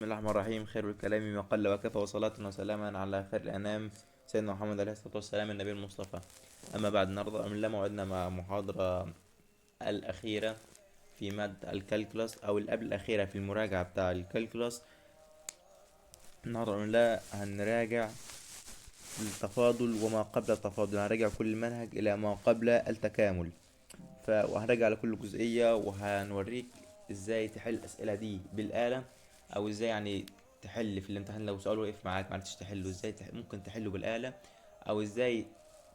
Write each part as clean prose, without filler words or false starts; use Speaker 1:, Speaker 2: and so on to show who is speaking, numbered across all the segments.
Speaker 1: الله الرحمن الرحيم. خير الكلام ما قل وكفى، وصلاة وسلاما على خير الأنام سيدنا محمد عليه الصلاة والسلام النبي المصطفى. أما بعد، النهاردة من لا موعدنا مع محاضرة الأخيرة في مادة ال calculus، أو القبل الأخيرة في المراجعة بتاع ال calculus. النهاردة بإذن الله هنراجع التفاضل وما قبل التفاضل، هنراجع كل منهج إلى ما قبل التكامل، وهنراجع على كل جزئية، وهنوريك ازاي تحل الأسئلة دي بالآلة، أو ازاي يعني تحل في الامتحان لو سؤال وقف معاك معرفتش تحله، ازاي ممكن تحله بالآلة، أو ازاي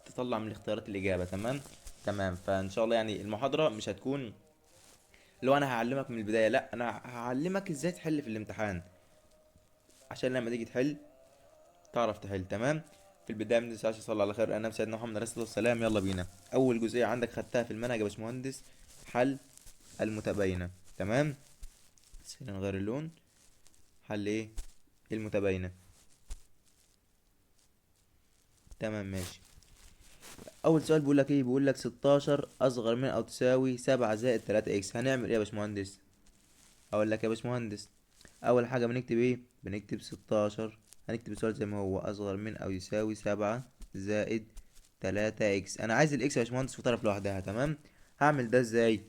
Speaker 1: تطلع من الاختيارات الإجابة. تمام تمام. فإن شاء الله يعني المحاضرة مش هتكون لو أنا هعلمك من البداية، لأ، أنا هعلمك ازاي تحل في الامتحان عشان لما تيجي تحل تعرف تحل. تمام. في البداية ما تنساش تصلي على خير الأنام سيدنا محمد عليه الصلاة والسلام. يلا بينا. أول جزئية عندك خدتها في المنهج يا باشمهندس، حل المتباينة. تمام، بس خلينا نغير اللون. حل إيه؟ المتباينة. تمام ماشي. أول سؤال بيقول لك إيه؟ بيقول لك 16 أصغر من أو تساوي 7 زائد 3 إكس. هنعمل إيه يا باشمهندس؟ أقول لك يا باشمهندس، أول حاجة بنكتب إيه؟ بنكتب 16، هنكتب السؤال زي ما هو، أصغر من أو يساوي 7 زائد 3 إكس. أنا عايز الإكس يا باشمهندس في طرف لوحدها. تمام، هعمل ده إزاي؟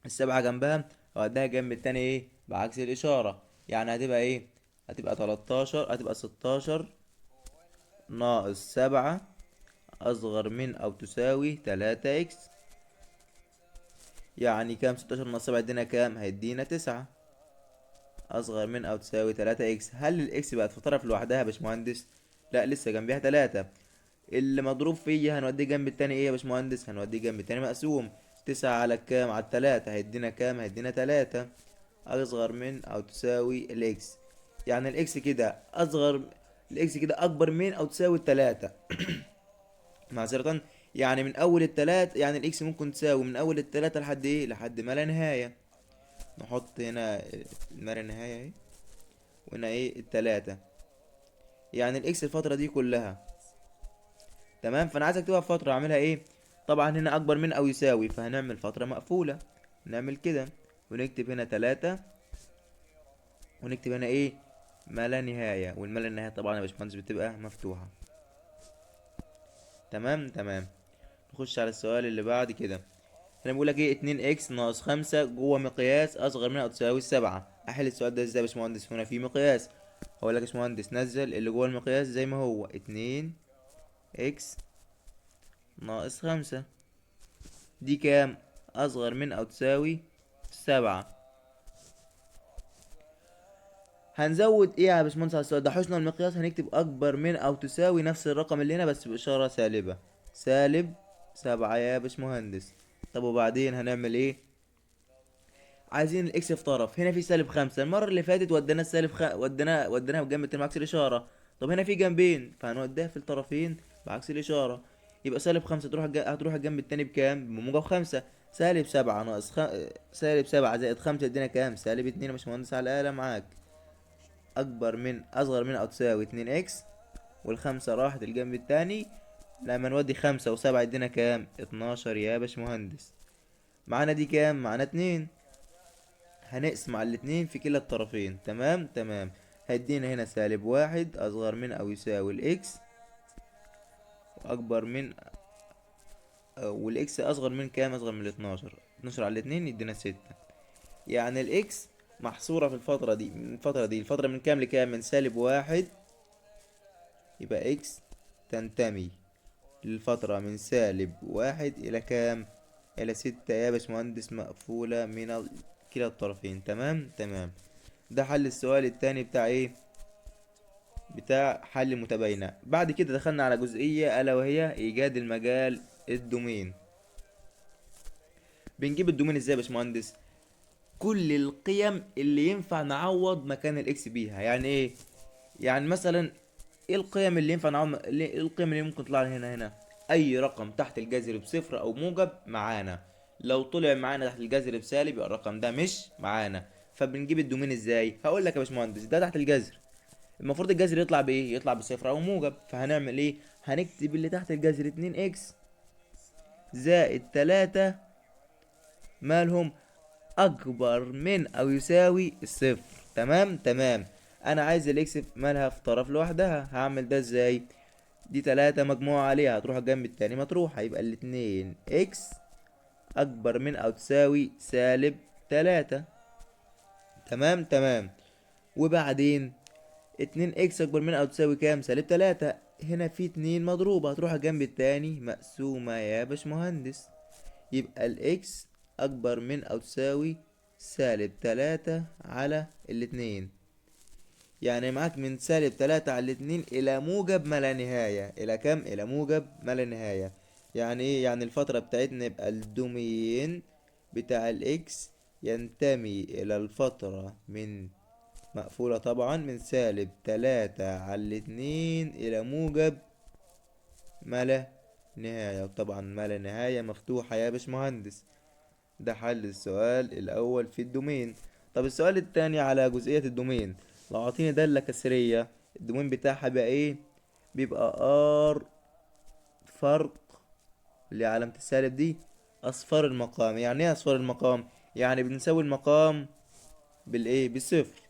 Speaker 1: السبعة جنبها وأديها جنب التاني إيه؟ بعكس الإشارة، يعني هتبقى إيه؟ هتبقى 13، هتبقى 16 ناقص 7 أصغر من أو تساوي 3 إكس. يعني كام؟ 16 ناقص 7 يدينا كام؟ هيدينا 9 أصغر من أو تساوي 3 إكس. هل الإكس بقت في طرف لوحدها يا باشمهندس؟ لا، لسه جنبيها 3. اللي مضروب فيه هنوديه جنب التاني إيه يا باشمهندس؟ هنوديه جنب التاني مقسوم. 9 على كام؟ على 3، هيدينا كام؟ هيدينا 3 أصغر من أو تساوي الإكس. يعني الإكس كده أصغر، الإكس كده أكبر من أو تساوي 3. معذرة، يعني من أول التلات، يعني الإكس ممكن تساوي من أول التلاتة لحد إيه؟ لحد ما لا نهاية. نحط هنا ما لا نهاية أهي، وهنا إيه؟ التلاتة. يعني الإكس الفترة دي كلها. تمام، فأنا عايز أكتبها في فترة، أعملها إيه؟ طبعا هنا أكبر من أو يساوي، فهنعمل فترة مقفولة، نعمل كده ونكتب هنا 3، ونكتب هنا إيه؟ ما لا نهاية، والما لا نهاية طبعا يا باشمهندس بتبقى مفتوحة. تمام تمام. نخش على السؤال اللي بعد كده. هنا بيقول لك ايه؟ 2 اكس ناقص 5 جوه مقياس اصغر من او تساوي 7. احل السؤال ده ازاي يا باشمهندس؟ هنا في مقياس، هقول لك يا باشمهندس نزل اللي جوه المقياس زي ما هو، 2 اكس ناقص 5 دي كام؟ اصغر من او تساوي 7. هنزود ايه يا باشمهندس على السؤال ده؟ حسن المقياس، هنكتب اكبر من او تساوي نفس الرقم اللي هنا بس باشاره سالبه، سالب 7 يا باشمهندس. طب وبعدين هنعمل ايه؟ عايزين الاكس في طرف، هنا في سالب 5، المره اللي فاتت ودينا السالب وديناها بجنب التاني بعكس الاشاره. طب هنا في جنبين، فهنوديها في الطرفين بعكس الاشاره، يبقى سالب 5 هتروح الجنب التاني بكام؟ بموجب 5. سالب 7 ناقص سالب 7 زائد 5 يدينا كام؟ سالب 2 يا باشمهندس على الاله معاك. اكبر من اصغر من او تساوي 2 اكس، والخمسة راحت الجنب التاني، لما نودي 5 و7 يدينا كام؟ 12 يا باشمهندس. معانا دي كام؟ معانا 2، هنقسم على الاتنين في كلا الطرفين. تمام تمام. هيدينا هنا سالب 1 اصغر من او يساوي الاكس، واكبر من، والاكس اصغر من كام؟ اصغر من الاتناشر، اتناشر على الاتنين يدينا 6. يعني الاكس محصورة في الفترة دي، من الفترة دي، الفترة من كام لكام؟ من سالب 1، يبقى اكس تنتمي للفترة من سالب 1 إلى كام؟ إلى 6 يا باشمهندس، مقفولة من كلا الطرفين. تمام تمام. ده حل السؤال التاني بتاع إيه؟ بتاع حل المتباينة. بعد كده دخلنا على جزئية ألا وهي إيجاد المجال ال domain. بنجيب ال domain إزاي يا باشمهندس؟ كل القيم اللي ينفع نعوض مكان الإكس بيها. يعني إيه؟ يعني مثلا إيه القيم اللي ينفع نعوض إيه القيم اللي ممكن تطلع هنا؟ هنا أي رقم تحت الجذر بصفر أو موجب معانا، لو طلع معانا تحت الجذر بسالب يبقى الرقم ده مش معانا. فبنجيب ال domain إزاي؟ هقول لك يا باشمهندس ده تحت الجذر، المفروض الجذر يطلع بإيه؟ يطلع بصفر أو موجب. فهنعمل إيه؟ هنكتب اللي تحت الجذر 2 إكس زائد 3 مالهم؟ أكبر من أو يساوي الصفر. تمام تمام. انا عايز ال x مالها في طرف لوحدها، هعمل ده ازاي؟ دي 3 مجموعة عليها هتروح الجنب التاني مطروحة، يبقى الاتنين x اكبر من او تساوي سالب 3. تمام تمام. وبعدين 2 x اكبر من او تساوي كام؟ سالب 3. هنا في 2 مضروبة هتروح الجنب التاني مقسومة يا باشمهندس، يبقى ال x اكبر من او تساوي سالب 3 على الاتنين. يعني معاك من سالب 3 على الاتنين الى موجب ما لا نهاية. الى كام؟ الى موجب ما لا نهاية. يعني ايه؟ يعني الفترة بتاعتنا يبقى ال domain بتاع ال x ينتمي الى الفترة من مقفولة طبعا من سالب 3 على الاتنين الى موجب ما لا نهاية، وطبعا ما لا نهاية مفتوحة يا باشمهندس. ده حل السؤال الأول في ال domain. طب السؤال التاني على جزئية ال domain، لو عطيني دالة كسرية ال domain بتاعها بقى ايه؟ بيبقى R فرق اللي علامة السالب دي أصفار المقام. يعني ايه أصفار المقام؟ يعني بنساوي المقام بالايه؟ بالصفر.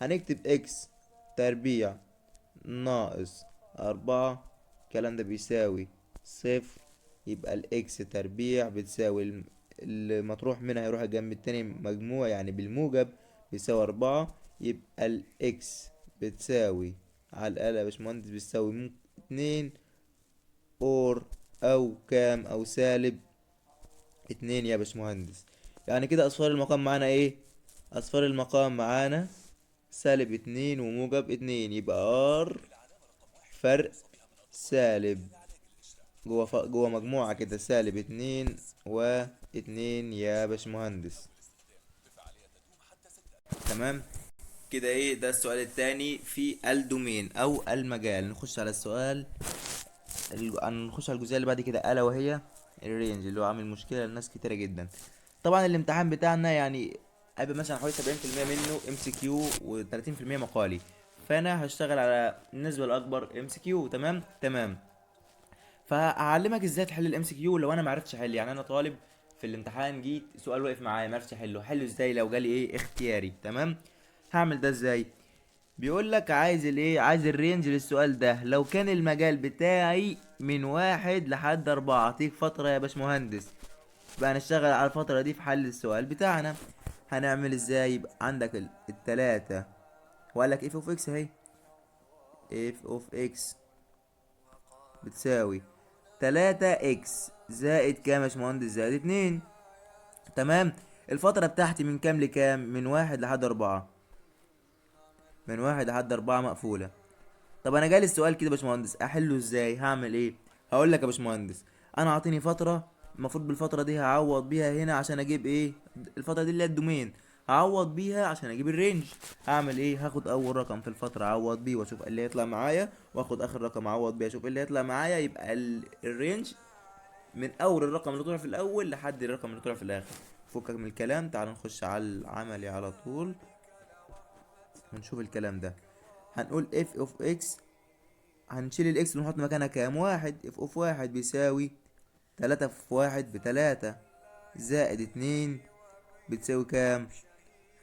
Speaker 1: هنكتب x تربيع ناقص 4، الكلام ده بيساوي 0، يبقى ال x تربيع بتساوي المطروح منها هيروح الجنب التاني مجموع يعني بالموجب بيساوي 4، يبقى ال x بتساوي على الآلة يا باشمهندس بتساوي 2 or أو كام؟ أو سالب 2 يا باشمهندس. يعني كده أصفار المقام معانا إيه؟ أصفار المقام معانا سالب 2 وموجب 2، يبقى R فرق سالب جوه مجموعة كده سالب 2 واتنين يا باشمهندس. تمام كده. ايه ده السؤال التاني في ال domain او المجال. نخش على السؤال نخش على الجزئية اللي بعد كده، الا وهي ال range اللي هو عامل مشكلة لناس كتيرة جدا. طبعا الامتحان بتاعنا هيبقى مثلا حوالي سبعين في المية منه MCQ وتلاتين في المية مقالي، فانا هشتغل على النسبة الاكبر MCQ. تمام تمام. فهعلمك ازاي تحل ال MCQ لو انا ما عرفتش احل. يعني انا طالب في الامتحان جيت سؤال واقف معايا ما عرفتش احله، احله ازاي لو جالي ايه اختياري؟ تمام. هعمل ده ازاي؟ بيقول لك عايز الايه؟ عايز ال range للسؤال ده لو كان المجال بتاعي من 1 لحد 4. اعطيك فترة يا باشمهندس، بقى نشتغل على الفترة دي في حل السؤال بتاعنا. هنعمل ازاي؟ يبقى عندك التلاتة، وقال لك f of x اهي، f of x بتساوي تلاتة x زائد كام يا باشمهندس؟ زائد 2. تمام. الفترة بتاعتي من كام لكام؟ من 1 لحد 4، من 1 لحد 4 مقفولة. طب أنا جالي السؤال كده يا باشمهندس، أحله إزاي؟ هعمل إيه؟ هقول لك يا باشمهندس، أنا عاطيني فترة، المفروض بالفترة دي هعوض بيها هنا عشان أجيب إيه؟ الفترة دي اللي هي ال domain، هعوض بيها عشان أجيب ال range. هعمل إيه؟ هاخد أول رقم في الفترة أعوض بيه وأشوف إيه اللي هيطلع معايا، وآخد آخر رقم أعوض بيه أشوف إيه اللي هيطلع معايا. يبقى ال range من أول الرقم اللي طلع في الأول لحد الرقم اللي طلع في الآخر. فكك من الكلام، تعال نخش على العملي على طول ونشوف الكلام ده. هنقول f of x، هنشيل ال x ونحط مكانها كام؟ 1. f of 1 بيساوي 3 في 1 بتلاتة زائد 2 بتساوي كام؟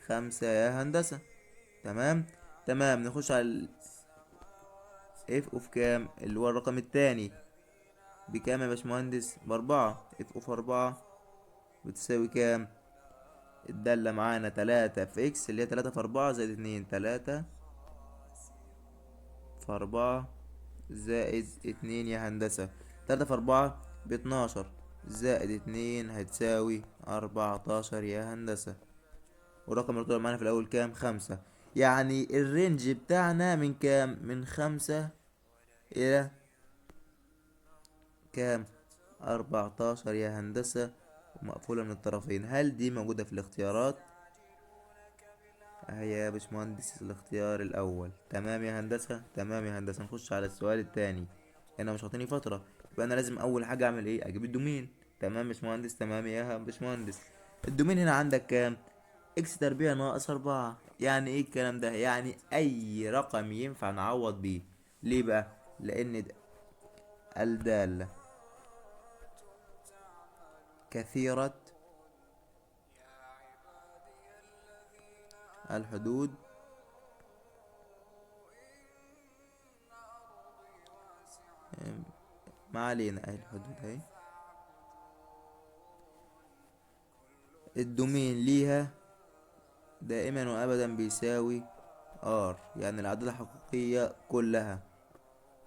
Speaker 1: 5 يا هندسة. تمام تمام. نخش على f of كام اللي هو الرقم التاني بكام يا باشمهندس؟ ب4. f of 4 بتساوي كام؟ الدالة معانا 3 في x اللي هي 3 في 4 زائد 2، 3 في 4 زائد 2 يا هندسة. 3 في 4 باتناشر زائد 2 هتساوي 14 يا هندسة. والرقم اللي طلع معانا في الأول كام؟ 5. يعني ال range بتاعنا من كام؟ من 5 إلى كام؟ 14 يا هندسة، ومقفولة من الطرفين. هل دي موجودة في الاختيارات؟ اهي يا باشمهندس الاختيار الأول. تمام يا هندسة، تمام يا هندسة. نخش على السؤال التاني. هنا مش عاطيني فترة، يبقى أنا لازم أول حاجة أعمل إيه؟ أجيب ال domain. تمام يا باشمهندس، تمام يا باشمهندس. ال domain هنا عندك كام؟ x تربيع ناقص 4. يعني إيه الكلام ده؟ يعني أي رقم ينفع نعوض بيه. ليه بقى؟ لأن الدالة كثيرة الحدود ما علينا، اهي الحدود اهي. ال domain ليها دائما وابدا بيساوي R، يعني الاعداد الحقيقية كلها.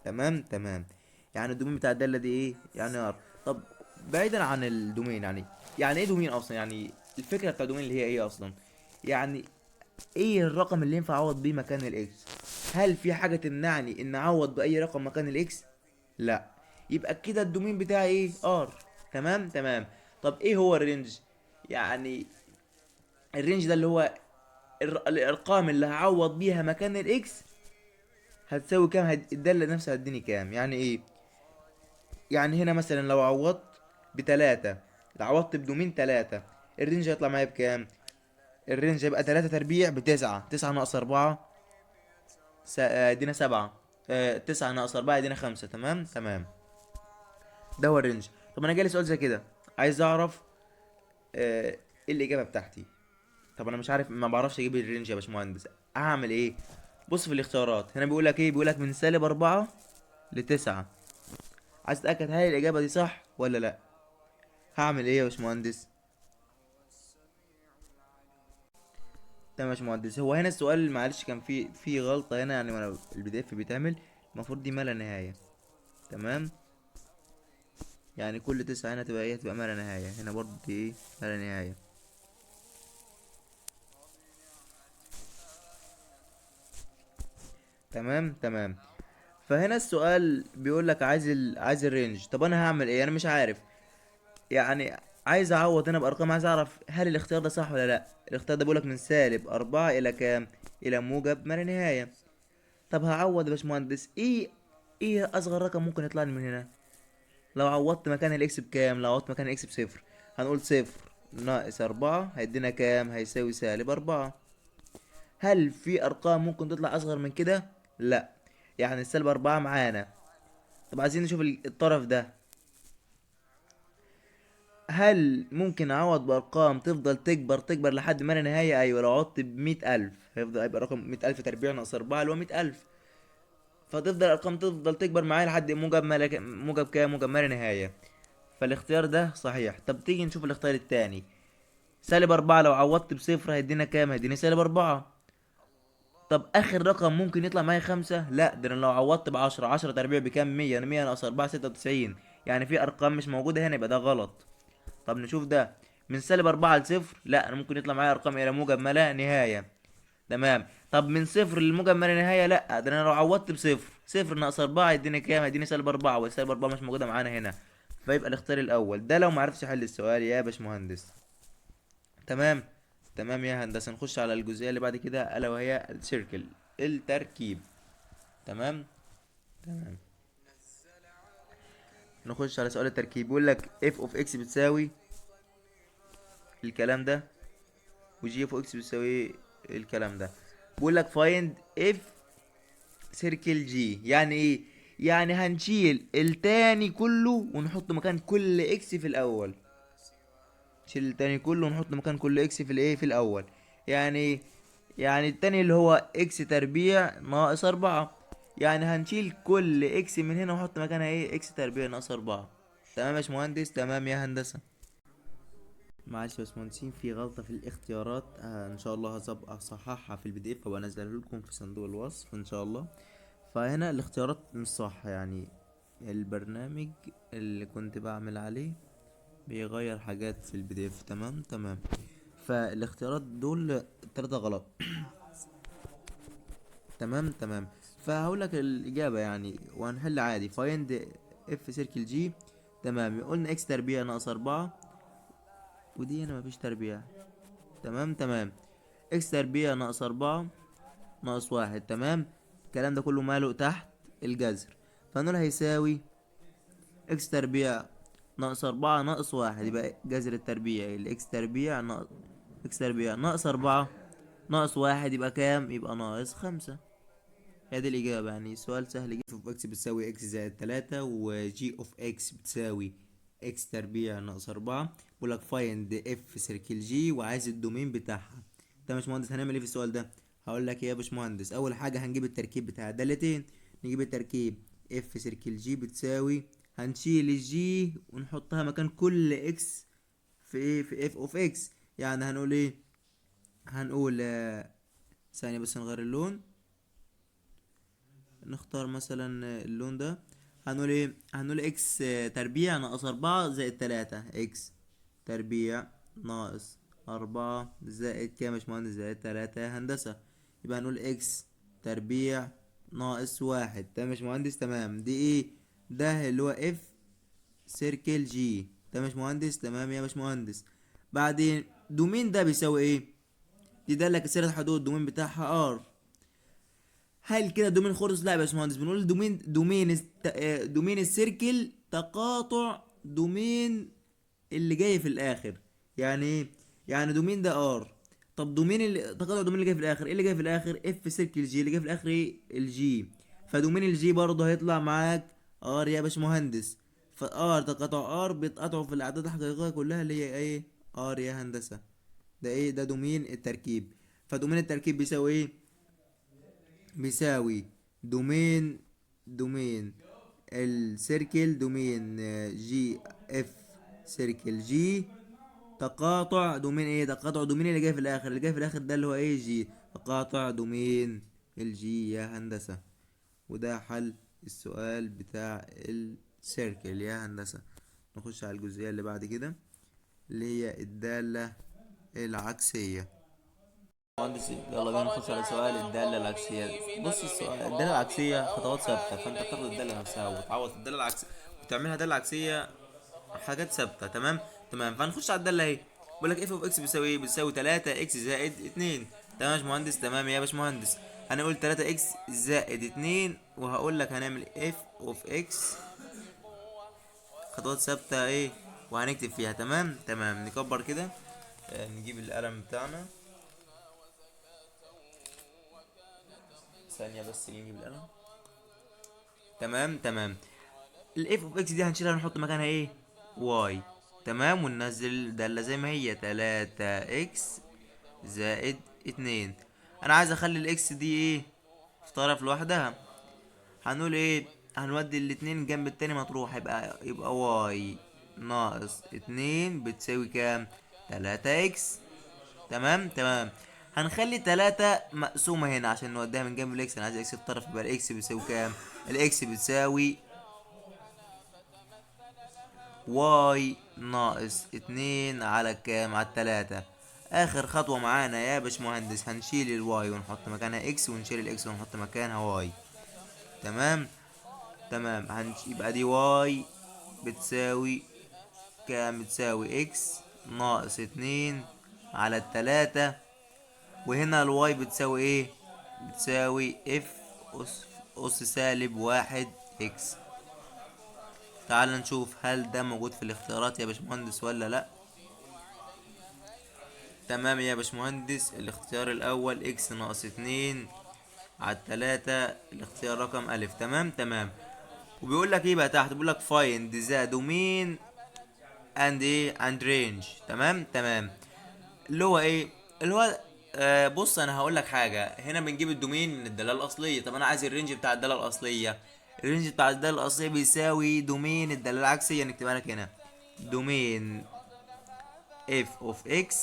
Speaker 1: تمام تمام. يعني ال domain بتاع الدالة دي ايه؟ يعني R. طب بعيدا عن ال domain، يعني ايه domain اصلا؟ يعني الفكرة بتاع ال domain اللي هي ايه اصلا؟ يعني ايه الرقم اللي ينفع اعوض بيه مكان ال x؟ هل في حاجة تمنعني ان اعوض باي رقم مكان ال x؟ لا. يبقى كده ال domain بتاعي ايه؟ R. تمام تمام. طب ايه هو ال range؟ يعني ال range ده اللي هو الارقام اللي هعوض بيها مكان ال x هتساوي كام؟ الدالة نفسها هتديني كام؟ يعني ايه؟ يعني هنا مثلا لو عوضت بتلاتة، لو عوضت ب domain 3، ال range هيطلع معايا بكام؟ ال range هيبقى 3 تربيع ب9، 9 ناقص 4 يدينا 7، 9 ناقص 4 يدينا 5. تمام تمام. ده هو ال range. طب انا جالي سؤال زي كده، عايز اعرف ايه الاجابة بتاعتي. طب انا مش عارف، ما بعرفش اجيب ال range يا باشمهندس، اعمل ايه؟ بص في الاختيارات هنا بيقول لك ايه؟ بيقول لك من سالب 4 ل9. عايز اتاكد هل الاجابة دي صح ولا لا. هعمل ايه يا باشمهندس؟ تمام يا باشمهندس. هو هنا السؤال معلش كان في غلطه هنا، يعني وانا ال PDF بيتعمل المفروض دي ما لا نهاية. تمام، يعني كل 9 هنا تبقى ايه؟ تبقى ما لا نهاية. هنا برضو دي ايه؟ ما لا نهاية. تمام تمام. فهنا السؤال بيقول لك عايز ال range. طب انا هعمل ايه؟ انا مش عارف، يعني عايز اعوض هنا بارقام، عايز اعرف هل الاختيار ده صح ولا لا. الاختيار ده بيقول لك من سالب 4 الى كام؟ الى موجب ما لا نهاية. طب هعوض يا باشمهندس، ايه اصغر رقم ممكن يطلع لي من هنا؟ لو عوضت مكان ال x بكام؟ لو عوضت مكان ال x بصفر، هنقول 0 ناقص 4 هيدينا كام؟ هيساوي سالب 4. هل في ارقام ممكن تطلع اصغر من كده؟ لا، يعني السالب 4 معانا. طب عايزين نشوف الطرف ده، هل ممكن اعوض بارقام تفضل تكبر تكبر لحد ما لا نهاية؟ ايوه، لو عوضت بمية ألف هيفضل هيبقى رقم 100,000 تربيع ناقص 4 اللي هو 100,000، فتفضل الارقام تفضل تكبر معايا لحد موجب ما لا، موجب كام؟ موجب ما لا نهاية. فالاختيار ده صحيح. طب تيجي نشوف الاختيار التاني، سالب 4 لو عوضت بصفر هيدينا كام؟ هيديني سالب 4. طب اخر رقم ممكن يطلع معايا 5؟ لا، ده انا لو عوضت ب10، 10 تربيع بكام؟ 100، 100 ناقص 4 96، يعني في ارقام مش موجودة هنا، يبقى ده غلط. طب نشوف ده، من سالب 4 لصفر، لا، انا ممكن يطلع معايا ارقام الى موجب ما لا نهاية. تمام. طب من صفر لموجب ما لا نهاية، لا، ده انا لو عوضت بصفر، صفر ناقص 4 يديني كام؟ يديني سالب 4، والسالب 4 مش موجودة معانا هنا، فيبقى الاختيار الأول ده لو ما عرفتش أحل السؤال يا باشمهندس. تمام تمام يا هندسة. نخش على الجزئية اللي بعد كده، ألا وهي ال circle، التركيب. تمام تمام. نخش على سؤال التركيب. بيقول لك f of x بتساوي الكلام ده، و g of x بتساوي الكلام ده. بيقول لك find f circle g. يعني ايه؟ يعني هنشيل التاني كله ونحط مكان كل x في الاول. نشيل التاني كله ونحط مكان كل x في الايه؟ في الاول. يعني ايه؟ يعني التاني اللي هو x تربيع ناقص 4، يعني هنشيل كل x من هنا ونحط مكانها ايه؟ x تربيع ناقص 4. تمام يا باشمهندس؟ تمام يا هندسة. معلش يا باشمهندسين، في غلطة في الاختيارات، ان شاء الله هصححها في ال PDF وانزلها لكم في صندوق الوصف ان شاء الله. فهنا الاختيارات مش صح، يعني البرنامج اللي كنت بعمل عليه بيغير حاجات في ال PDF. تمام تمام. فالاختيارات دول 3 غلط. تمام تمام. فهقول لك الإجابة يعني، وهنحل عادي. find f circle g. تمام، قلنا x تربيع ناقص 4، ودي هنا مفيش تربيع. تمام تمام. x تربيع ناقص 4 ناقص 1. تمام، الكلام ده كله ماله تحت الجذر، فنقول هيساوي x تربيع ناقص 4 ناقص 1، يبقى جذر التربيع ال x تربيع ناقص x تربيع ناقص 4 ناقص 1 يبقى كام؟ يبقى ناقص 5. هي دي الإجابة. يعني سؤال سهل جدا. f of x بتساوي x زائد 3، و g of x بتساوي x تربيع ناقص 4. بيقول لك find f circle g وعايز ال domain بتاعها. تمام يا باشمهندس، هنعمل ايه في السؤال ده؟ هقول لك ايه يا باشمهندس. اول حاجة هنجيب التركيب بتاع الدالتين، نجيب التركيب f circle g بتساوي، هنشيل ال g ونحطها مكان كل x في ايه؟ في f of x. يعني هنقول ايه؟ هنقول ثانية بس نغير اللون، نختار مثلا اللون ده. هنقول ايه؟ هنقول x تربيع ناقص 4 زائد 3، x تربيع ناقص 4 زائد كام يا باشمهندس؟ زائد 3 يا هندسة. يبقى هنقول x تربيع ناقص 1. تمام يا باشمهندس؟ تمام. دي ايه؟ ده اللي هو f circle g. تمام يا باشمهندس؟ تمام يا باشمهندس. بعدين domain ده بيساوي ايه؟ دي دالة كثيرة الحدود، ال domain بتاعها R. هل كده domain خلص؟ لا يا باشمهندس، بنقول domain ال circle تقاطع domain اللي جاي في الاخر. يعني ايه؟ يعني domain ده R. طب domain اللي تقاطع domain اللي جاي في الاخر، ايه اللي جاي في الاخر؟ f circle g. اللي جاي في الاخر ايه؟ ال g. ف domain ال g برضه هيطلع معاك R يا باشمهندس. ف R تقاطع R بيتقاطعوا في الاعداد الحقيقيه كلها اللي هي ايه؟ R يا هندسه. ده ايه؟ ده domain التركيب. ف domain التركيب بيساوي ايه؟ بيساوي domain ال circle، domain g f circle g تقاطع domain ايه؟ تقاطع domain اللي جاي في الاخر. اللي جاي في الاخر ده اللي هو ايه؟ g. تقاطع domain ال g يا هندسة. وده حل السؤال بتاع ال circle يا هندسة. نخش على الجزئية اللي بعد كده اللي هي الدالة العكسية. مهندس يلا بينا نخش على سؤال الدالة العكسية. بص السؤال الدالة العكسية خطوات ثابتة، فانت بتاخد الدالة نفسها وتعوض الدالة العكسية وتعملها دالة عكسية، حاجات ثابتة. تمام تمام. فهنخش على الدالة اهي، بيقول لك f of x بيساوي ايه؟ بيساوي 3 x زائد 2. تمام يا باشمهندس؟ تمام يا باشمهندس. هنقول 3 x زائد 2، وهقول لك هنعمل f of x خطوات ثابتة ايه، وهنكتب فيها. تمام تمام. نكبر كده، نجيب القلم بتاعنا ثانية بس، نجيب القلم. تمام تمام. ال f of x دي هنشيلها ونحط مكانها ايه؟ y. تمام. وننزل دالة زي ما هي 3 x زائد 2. انا عايز اخلي ال x دي ايه؟ في طرف لوحدها. هنقول ايه؟ هنودي الاتنين جنب التاني مطروح، يبقى y ناقص 2 بتساوي كام؟ 3 x. تمام تمام. هنخلي 3 مقسومة هنا عشان نوديها من جنب ال x، انا عايز x في الطرف، يبقى ال x بيساوي كام؟ ال x بتساوي y ناقص 2 على كام؟ على 3. اخر خطوة معانا يا باشمهندس، هنشيل ال y ونحط مكانها x، ونشيل ال x ونحط مكانها y. تمام تمام. يبقى دي y بتساوي كام؟ بتساوي x ناقص 2 على 3، وهنا ال y بتساوي ايه؟ بتساوي f اس سالب 1 x. تعال نشوف هل ده موجود في الاختيارات يا باشمهندس ولا لا. تمام يا باشمهندس، الاختيار الاول x ناقص 2 على 3، الاختيار رقم الف. تمام تمام. وبيقول لك ايه بقى تحت؟ بيقول لك find the domain and ايه and range. تمام تمام. اللي هو ايه؟ اللي هو بص انا هقول لك حاجه، هنا بنجيب ال domain من الداله الاصليه. طب انا عايز ال range بتاع الداله الاصليه، ال range بتاع الداله الاصليه بيساوي domain الداله العكسيه. نكتبها لك هنا، domain f of x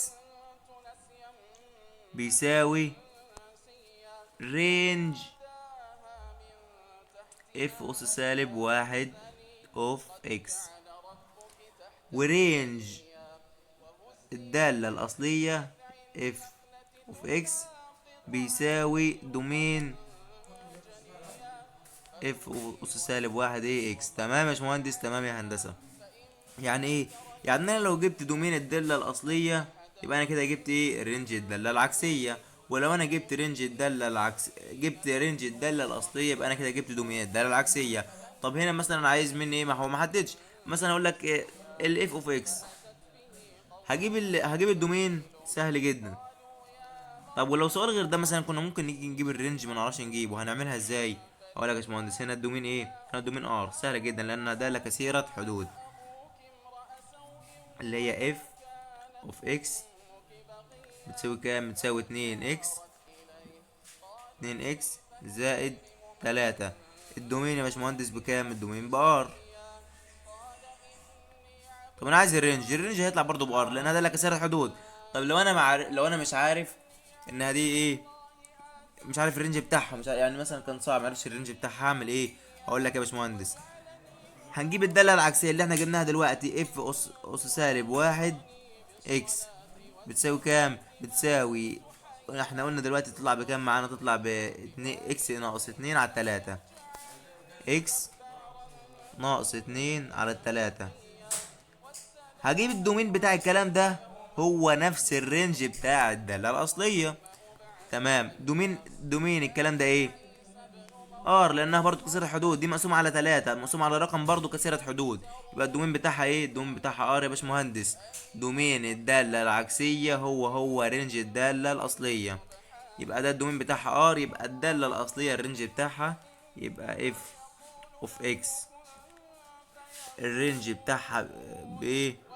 Speaker 1: بيساوي range f اس سالب 1 of x، و range الدالة الأصلية f of x بيساوي domain f اس سالب 1 ايه x. تمام يا باشمهندس؟ تمام يا هندسة. يعني ايه؟ يعني انا لو جبت domain الدالة الأصلية يبقى انا كده جبت ايه؟ range الدالة العكسية. ولو انا جبت range الدالة العكس، جبت range الدالة الأصلية، يبقى انا كده جبت domain الدالة العكسية. طب هنا مثلا عايز مني ايه؟ ما هو ما حددش. مثلا اقول لك إيه؟ ال f of x، هجيب ال domain سهل جدا. طب ولو سؤال غير ده مثلا كنا ممكن نيجي نجيب ال range ما نعرفش نجيبه، هنعملها ازاي؟ اقول لك يا باشمهندس هنا ال domain ايه؟ هنا ال domain R، سهل جدا لان دالة كثيرة حدود اللي هي f of x بتساوي كام؟ بتساوي 2 x، 2 x زائد 3. ال domain يا باشمهندس بكام؟ ال domain ب R. طب انا عايز ال range، ال range هيطلع برضو ب R لان ده لك كسيرة حدود. طب لو انا لو انا مش عارف انها دي ايه، مش عارف ال range بتاعها، مش عارف يعني مثلا كان صعب معرفش ال range بتاعها، هعمل ايه؟ هقول لك يا باشمهندس هنجيب الدالة العكسيه اللي احنا جبناها دلوقتي، f اس سالب 1 x بتساوي كام؟ بتساوي احنا قلنا دلوقتي تطلع بكام معانا؟ تطلع ب 2 x ناقص 2 على 3، x ناقص 2 على 3. هجيب ال domain بتاع الكلام ده هو نفس ال range بتاع الدالة الأصلية. تمام. domain الكلام ده ايه؟ R، لانها برضو كثيرة حدود، دي مقسومة على 3، مقسومة على رقم برضو كثيرة حدود، يبقى ال domain بتاعها ايه؟ ال domain بتاعها R يا باشمهندس. domain الدالة العكسية هو range الدالة الأصلية، يبقى ده ال domain بتاعها R، يبقى الدالة الأصلية ال range بتاعها يبقى f of x ال range بتاعها بايه؟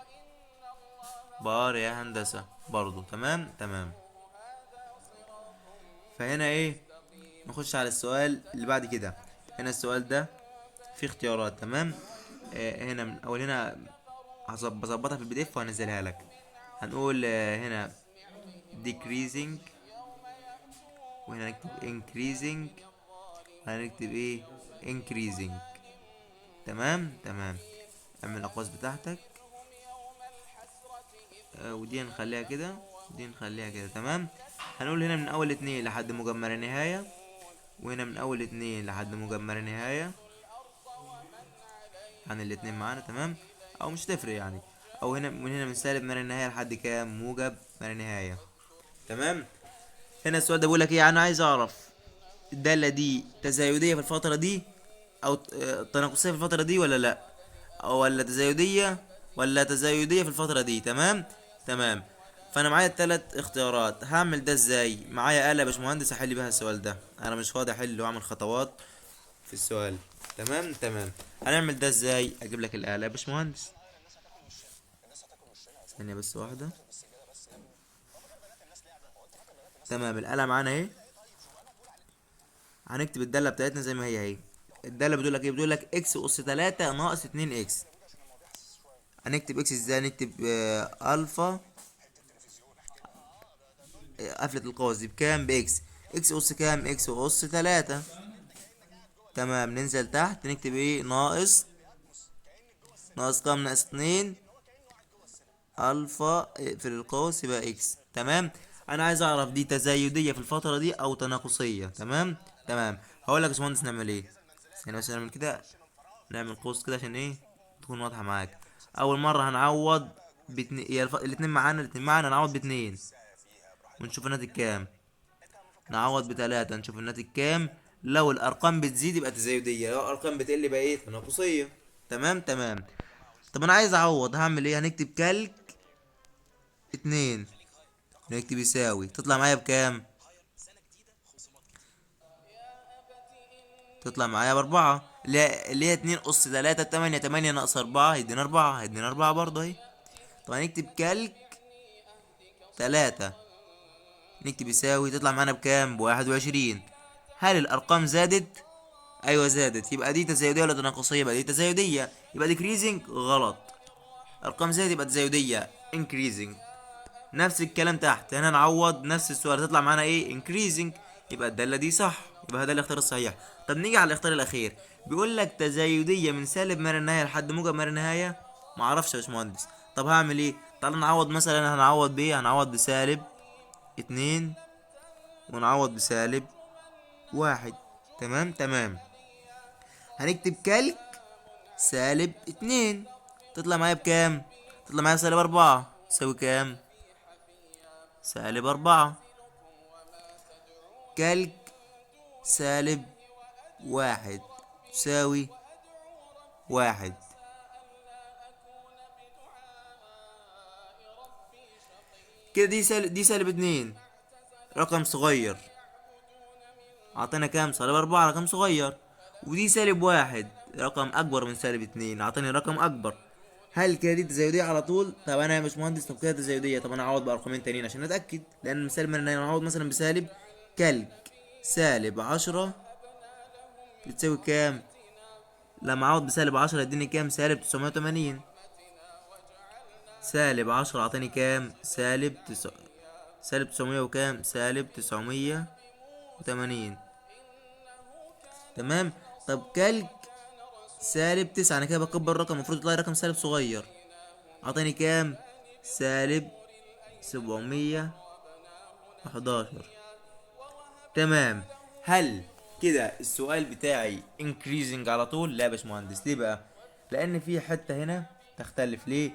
Speaker 1: ب R يا هندسة برضو. تمام تمام. فهنا ايه؟ نخش على السؤال اللي بعد كده. هنا السؤال ده فيه اختيارات. تمام. هنا من اول هنا بظبطها في ال PDF وهنزلها لك. هنقول هنا decreasing، وهنا نكتب increasing، هنكتب ايه؟ increasing. تمام تمام. اعمل الاقواس بتاعتك، ودي نخليها كده، ودي نخليها كده. تمام. هنقول هنا من اول 2 لحد موجب ما لا نهاية، وهنا من اول 2 لحد موجب ما لا نهاية، عن الاتنين معانا. تمام. او مش تفرق يعني، او هنا من هنا من سالب ما لا نهاية لحد كام؟ موجب ما لا نهاية. تمام. هنا السؤال ده بيقول لك ايه؟ انا عايز اعرف الدالة دي تزايدية في الفترة دي او تناقصية في الفترة دي ولا لا، او ولا تزايدية، ولا تزايدية في الفترة دي. تمام تمام. فانا معايا التلات اختيارات، هعمل ده ازاي؟ معايا آلة يا باشمهندس احل بيها السؤال ده، انا مش فاضي احل واعمل خطوات في السؤال. تمام تمام. هنعمل ده ازاي؟ اجيب لك الآلة يا باشمهندس، ثانية بس واحدة. تمام. الآلة معانا اهي، هنكتب الدالة بتاعتنا زي ما هي اهي. الدالة بتقول لك ايه؟ بتقول لك x اس 3 ناقص 2 x. هنكتب x ازاي؟ هنكتب الفا، قفلة القوس دي بكام؟ ب x. x اس كام؟ x اس 3. تمام. ننزل تحت نكتب ايه؟ ناقص، ناقص كام؟ ناقص 2 الفا، اقفل القوس يبقى x. تمام. انا عايز اعرف دي تزايدية في الفترة دي او تناقصية. تمام تمام. هقول لك يا باشمهندس نعمل ايه. ثانية بس، نعمل كده، نعمل قوس كده عشان ايه؟ تكون واضحة معاك. اول مرة هنعوض باتنين، هي الاتنين معانا، الاتنين معانا، هنعوض باتنين ونشوف الناتج كام. نعوض بتلاتة نشوف الناتج كام. لو الارقام بتزيد يبقى تزايدية، لو الارقام بتقل يبقى ايه؟ تناقصية. تمام تمام. طب انا عايز اعوض، هعمل ايه؟ هنكتب calc 2، نكتب يساوي، تطلع معايا بكام؟ تطلع معايا ب4، اللي هي 2 اس 3 8، 8 ناقص 4 هيدينا 4، هيدينا 4 برضه اهي. طب هنكتب calc 3، نكتب يساوي، تطلع معانا بكام؟ ب21. هل الأرقام زادت؟ أيوة زادت، يبقى دي تزايدية ولا تناقصية؟ يبقى دي تزايدية، يبقى decreasing غلط. أرقام زادت يبقى تزايدية، increasing. نفس الكلام تحت، هنا نعوض نفس السؤال، تطلع معانا إيه؟ increasing، يبقى الدالة دي صح، يبقى ده الاختيار الصحيح. طب نيجي على الاختيار الأخير، بيقول لك تزايدية من سالب ما لا نهاية لحد موجب ما لا نهاية. معرفش يا باشمهندس، طب هعمل إيه؟ تعال نعوض مثلا، هنعوض بإيه؟ هنعوض بسالب 2 ونعوض بسالب 1. تمام تمام. هنكتب calc سالب 2، تطلع معايا بكام؟ تطلع معايا سالب 4، تساوي كام؟ سالب 4. calc سالب 1 تساوي 1. كده دي سالب، دي سالب 2، رقم صغير، عطينا كام؟ سالب 4، رقم صغير. ودي سالب 1، رقم أكبر من سالب 2، عطاني رقم أكبر. هل كده دي تزايدية على طول؟ طب أنا يا باشمهندس، طب كده تزايدية، طب أنا أعوض بأرقامين تانيين عشان أتأكد، لأن مثال من أنا أعوض مثلا بسالب calc سالب 10 بتساوي كام؟ لما اعوض بسالب 10 يديني كام؟ سالب 980. سالب 10 اعطاني كام؟ سالب سالب 900 وكام؟ سالب 980. تمام. طب calc سالب 9، انا كده بكبر الرقم، المفروض يطلع لي رقم سالب صغير، اعطاني كام؟ سالب 711. تمام. هل كده السؤال بتاعي increasing على طول؟ لا يا باشمهندس. ليه بقى؟ لان في حتة هنا تختلف. ليه؟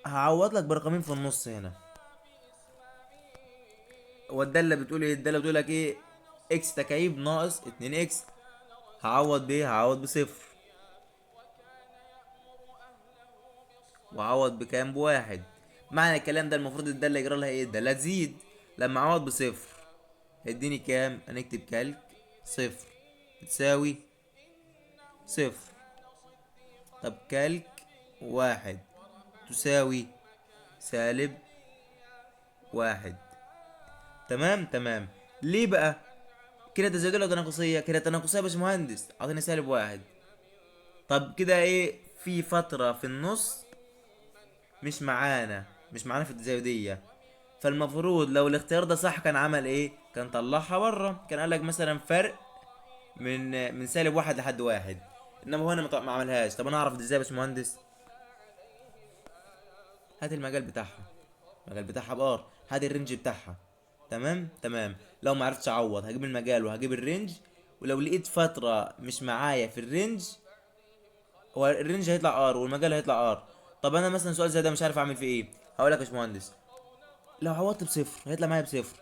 Speaker 1: هعوض لك برقمين في النص هنا. والدالة بتقول ايه؟ الدالة بتقول لك ايه؟ x تكعيب ناقص 2 x. هعوض بايه؟ هعوض بصفر، وعوض بكام؟ بواحد. معنى الكلام ده المفروض الدالة يجرى لها ايه؟ الدالة تزيد. لما اعوض بصفر هيديني كام؟ هنكتب calc صفر تساوي صفر. طب calc واحد تساوي سالب واحد. تمام تمام. ليه بقى؟ كده تزايدية ولا تناقصية؟ كده تناقصية يا باشمهندس، اعطيني سالب واحد. طب كده ايه؟ في فترة في النص مش معانا في التزايدية، فالمفروض لو الاختيار ده صح كان عمل ايه؟ كان طلعها بره، كان قال لك مثلا فرق من سالب واحد لحد واحد، انما هو هنا ما عملهاش. طب انا اعرف دي ازاي يا باشمهندس؟ هات المجال بتاعها، المجال بتاعها ب R، هات ال range بتاعها. تمام تمام. لو ما عرفتش اعوض هجيب المجال وهجيب ال range، ولو لقيت فترة مش معايا في ال range، هو ال range هيطلع R والمجال هيطلع R. طب انا مثلا سؤال زي ده مش عارف اعمل فيه ايه، هقول لك يا باشمهندس لو عوضت بصفر هيطلع معايا بصفر.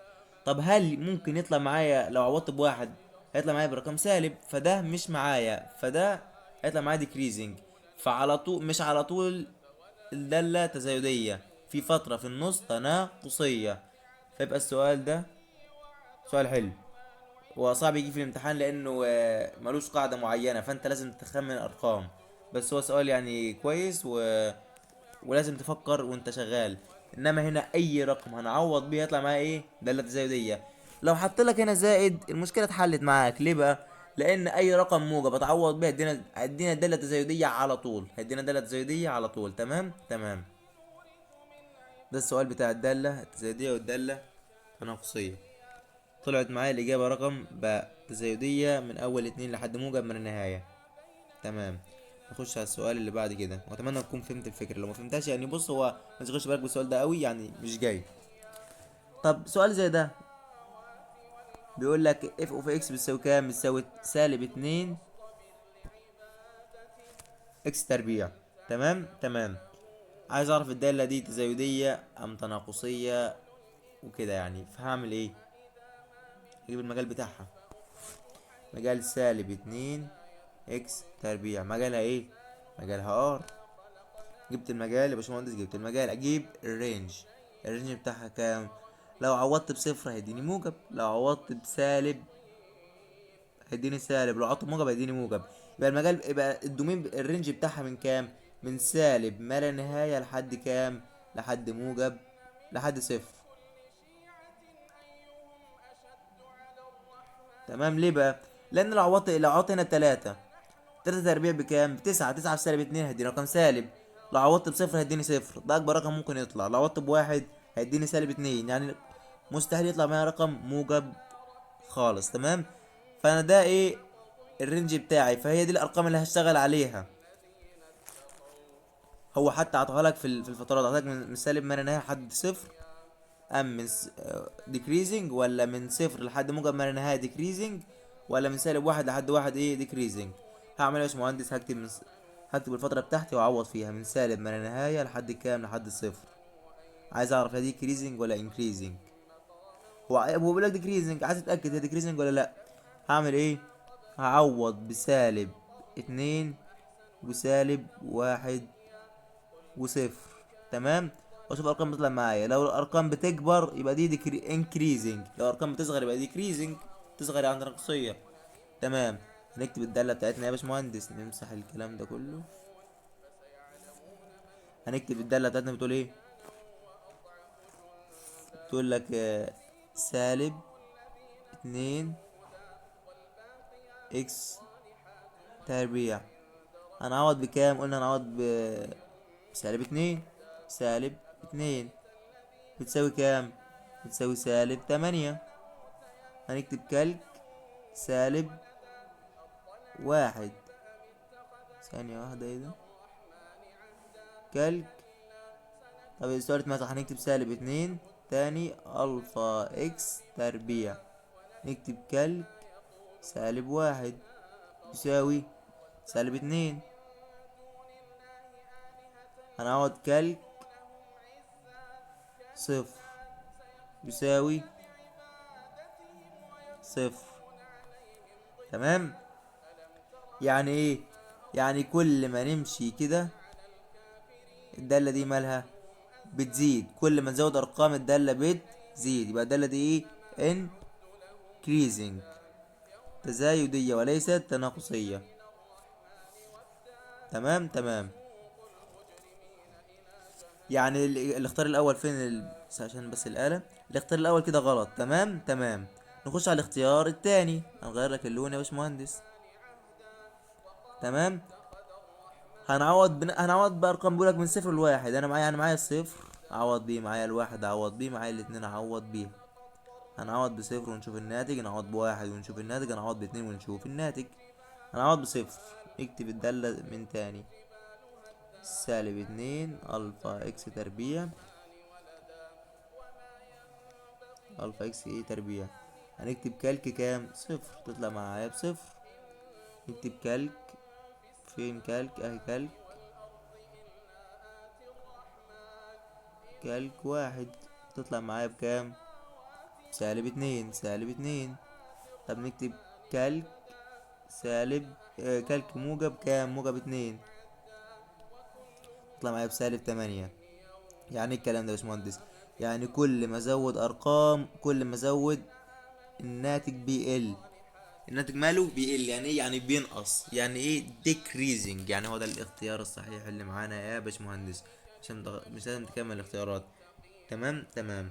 Speaker 1: طب هل ممكن يطلع معايا لو عوضت بواحد هيطلع معايا برقم سالب، فده مش معايا، فده هيطلع معايا decreasing. فعلى طول مش على طول الدالة تزايدية، في فترة في النص تناقصية. فيبقى السؤال ده سؤال حلو وصعب يجي في الامتحان لانه ملوش قاعدة معينة، فانت لازم تخمن ارقام، بس هو سؤال كويس ولازم تفكر وانت شغال. انما هنا اي رقم هنعوض بيه هيطلع معايا ايه؟ دالة تزايدية. لو حط لك هنا زائد المشكلة اتحلت معاك. ليه بقى؟ لان اي رقم موجب اتعوض بيه هيدينا دالة تزايدية على طول، هيدينا دالة تزايدية على طول. تمام تمام. ده السؤال بتاع الدالة التزايدية والدالة التناقصية. طلعت معايا الإجابة رقم باء، تزايدية من أول 2 لحد موجب من النهاية. تمام. نخش على السؤال اللي بعد كده، وأتمنى تكون فهمت الفكرة. لو ما فهمتهاش بص، هو ما تشغلش بالك بالسؤال ده قوي، مش جاي. طب سؤال زي ده بيقول لك f of x بتساوي كام؟ بتساوي سالب 2 x تربيع. تمام تمام. عايز اعرف الدالة دي تزايدية ام تناقصية وكده فهعمل ايه؟ هجيب المجال بتاعها، مجال سالب 2 x تربيع، مجالها ايه؟ مجالها R. جبت المجال يا باشمهندس، جبت المجال. اجيب ال range، ال range بتاعها كام؟ لو عوضت بصفر هيديني موجب، لو عوضت بسالب هيديني سالب، لو عوضت بموجب هيديني موجب. يبقى المجال، يبقى ال domain، ال range بتاعها من كام؟ من سالب ما لا نهاية لحد كام؟ لحد موجب، لحد صفر. تمام. ليه بقى؟ لأن لو عوضت هنا بتلاتة، تلاتة تربيع بكام؟ بتسعة، تسعة في سالب اتنين هيديني رقم سالب، لو عوضت بصفر هيديني صفر، ده أكبر رقم ممكن يطلع. لو عوضت بواحد هيديني سالب 2، يعني مستحيل يطلع معايا رقم موجب خالص. تمام. فأنا ده إيه؟ ال range بتاعي، فهي دي الأرقام اللي هشتغل عليها. هو حتى عطاها لك في الفترات، عطاها لك من سالب ما لا نهاية لحد صفر، أم من decreasing، ولا من صفر لحد موجب ما لا نهاية decreasing، ولا من سالب واحد لحد واحد إيه decreasing. هعمل إيه يا باشمهندس؟ هكتب الفترة بتاعتي وأعوض فيها من سالب ما لا نهاية لحد كام؟ لحد صفر. عايز أعرف هي decreasing ولا increasing. هو بيقول لك decreasing، عايز أتأكد هي decreasing ولا لأ. هعمل إيه؟ هعوض بسالب 2 وسالب 1 وصفر. تمام. واشوف الارقام بتطلع معايا. لو الارقام بتكبر يبقى دي increasing، لو الارقام بتصغر يبقى decreasing، تصغر يعني تناقصيه. تمام. هنكتب الداله بتاعتنا يا باشمهندس، نمسح الكلام ده كله. هنكتب الداله بتاعتنا بتقول ايه؟ بتقول لك سالب 2 x تربيع. هنعوض بكام؟ قلنا هنعوض بسالب 2. سالب 2 بتساوي كام؟ بتساوي سالب 8. هنكتب calc سالب 1. ثانية واحدة، ايه ده؟ calc. طب السؤال اتمسح، هنكتب سالب 2 تاني alpha x تربيع، نكتب calc سالب 1 يساوي سالب 2. هنعوض calc 0 يساوي 0. تمام؟ يعني ايه؟ يعني كل ما نمشي كده الدالة دي مالها؟ بتزيد. كل ما نزود ارقام الدالة بتزيد، يبقى الدالة دي ايه؟ increasing، تزايدية وليست تناقصية. تمام تمام. يعني الاختيار الاول فين عشان بس الآلة، الاختيار الاول كده غلط. تمام تمام. نخش على الاختيار التاني، هنغير لك اللون يا باشمهندس. تمام. هنعوض بارقام، بيقولك من 0 ل1. انا معايا الصفر اعوض بيه، معايا الواحد اعوض بيه، معايا الاتنين اعوض بيه. هنعوض بصفر ونشوف الناتج، نعوض بواحد ونشوف الناتج، هنعوض باتنين ونشوف الناتج. هنعوض بصفر، نكتب الدالة من تاني، سالب 2 alpha x تربيع، alpha x ايه تربيع. هنكتب calc كام؟ 0، تطلع معايا بصفر. نكتب calc، فين calc؟ اهي calc، calc 1، تطلع معايا بكام؟ سالب 2، سالب 2. طب نكتب calc سالب، calc موجب كام؟ موجب 2، تطلع معايا بسالب 8. يعني ايه الكلام ده يا باشمهندس؟ يعني كل ما ازود ارقام كل ما ازود الناتج بيقل. الناتج ماله بيقل، يعني ايه؟ يعني بينقص، يعني ايه؟ decreasing. يعني هو ده الاختيار الصحيح اللي معانا يا باشمهندس، مش لازم تكمل الاختيارات. تمام تمام.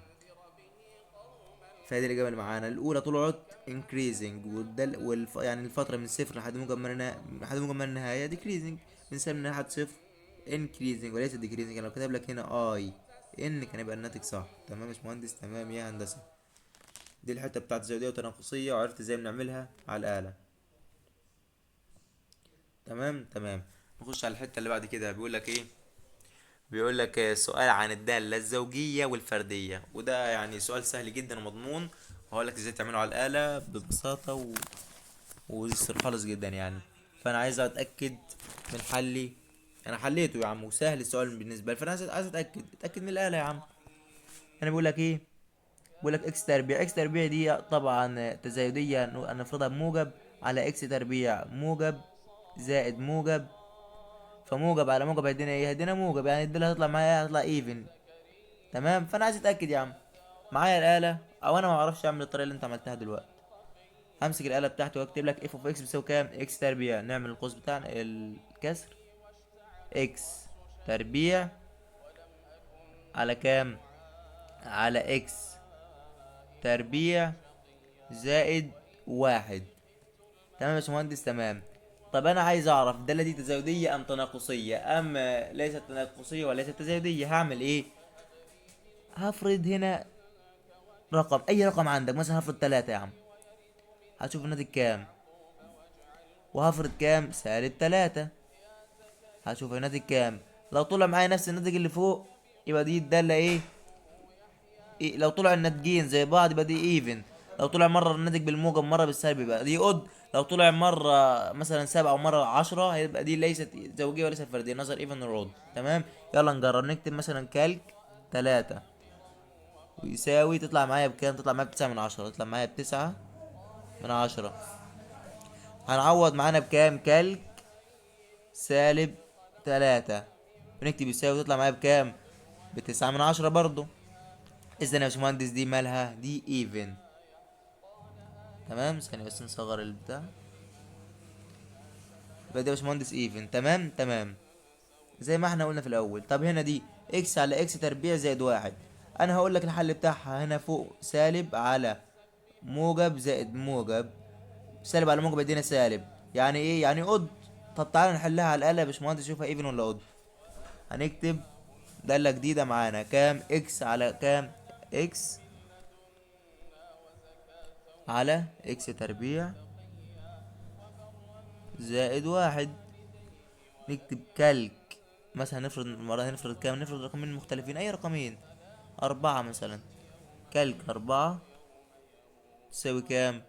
Speaker 1: فهذه الاجابه اللي معانا. الاولى طلعت increasing، يعني الفتره من 0 لحد موجب ما لحد موجب ما النهايه decreasing، من سالب لحد 0 increasing وليس decreasing. يعني لو كتب لك هنا I N كان يبقى الناتج صح. تمام يا باشمهندس؟ تمام يا هندسه. دي الحته بتاعت الزاويه والتناقصيه، وعرفت ازاي بنعملها على الاله. تمام تمام. نخش على الحته اللي بعد كده. بيقول لك ايه؟ بيقول لك سؤال عن الدالة الزوجية والفردية، وده يعني سؤال سهل جدا ومضمون، وهقول لك ازاي تعمله على الآلة ببساطة ويسر خالص جدا يعني. فأنا عايز أتأكد من حلي، أنا حليته يا عم وسهل السؤال بالنسبة لي، فأنا عايز أتأكد من الآلة يا عم. أنا بقول لك إيه؟ بقول لك x تربيع، x تربيع دي طبعا تزايدية، نفرضها بموجب على x تربيع موجب زائد موجب، فموجب على موجب هيدينا ايه؟ هيدينا موجب، يعني الدالة هتطلع معايا هتطلع even. تمام. فانا عايز اتاكد يا عم، معايا الاله او انا ما اعرفش اعمل الطريقه اللي انت عملتها دلوقتي. همسك الاله بتاعتي واكتب لك f of x بيساوي كام؟ x تربيع. نعمل القوس بتاعنا الكسر، x تربيع على كام؟ على x تربيع زائد 1. تمام يا باشمهندس؟ تمام. طب انا عايز اعرف الداله دي تزايديه ام تناقصيه ام ليست تناقصيه وليست تزايديه. هعمل ايه؟ هفرض هنا رقم، اي رقم عندك، مثلا هفرض 3 يا عم، هتشوف الناتج كام. وهفرض كام؟ سالب 3، هشوف الناتج كام. لو طلع معايا نفس الناتج اللي فوق يبقى دي الداله ايه؟ إيه؟ لو طلع الناتجين زي بعض يبقى دي even. لو طلع مره الناتج بالموجب مره بالسالب يبقى دي odd. لو طلع مره مثلا 7 ومره 10 هيبقى دي ليست زوجيه وليست فرديه، neither even nor odd. تمام. يلا نجرب، نكتب مثلا calc 3 ويساوي، تطلع معايا بكام؟ تطلع معايا بتسعة من عشرة، تطلع معايا بتسعة من عشرة. هنعوض معانا بكام؟ calc سالب 3، ونكتب يساوي، تطلع معايا بكام؟ بتسعة من عشرة برضو. إذا يا باشمهندس دي مالها؟ دي even. تمام. ثانية بس نصغر البتاع. يبقى دي يا باشمهندس even. تمام تمام، زي ما احنا قلنا في الأول. طب هنا دي x على x تربيع زائد 1، أنا هقول لك الحل بتاعها. هنا فوق سالب على موجب زائد موجب، سالب على موجب يدينا سالب، يعني ايه؟ يعني odd. طب تعالى نحلها على الآلة يا باشمهندس، شوفها even ولا odd. هنكتب دالة جديدة معانا، كام؟ x على كام؟ x على x تربيع زائد 1. نكتب calc مثلا، نفرض المرة دي نفرض كام؟ نفرض رقمين مختلفين، أي رقمين، 4 مثلا. calc 4 تساوي كام؟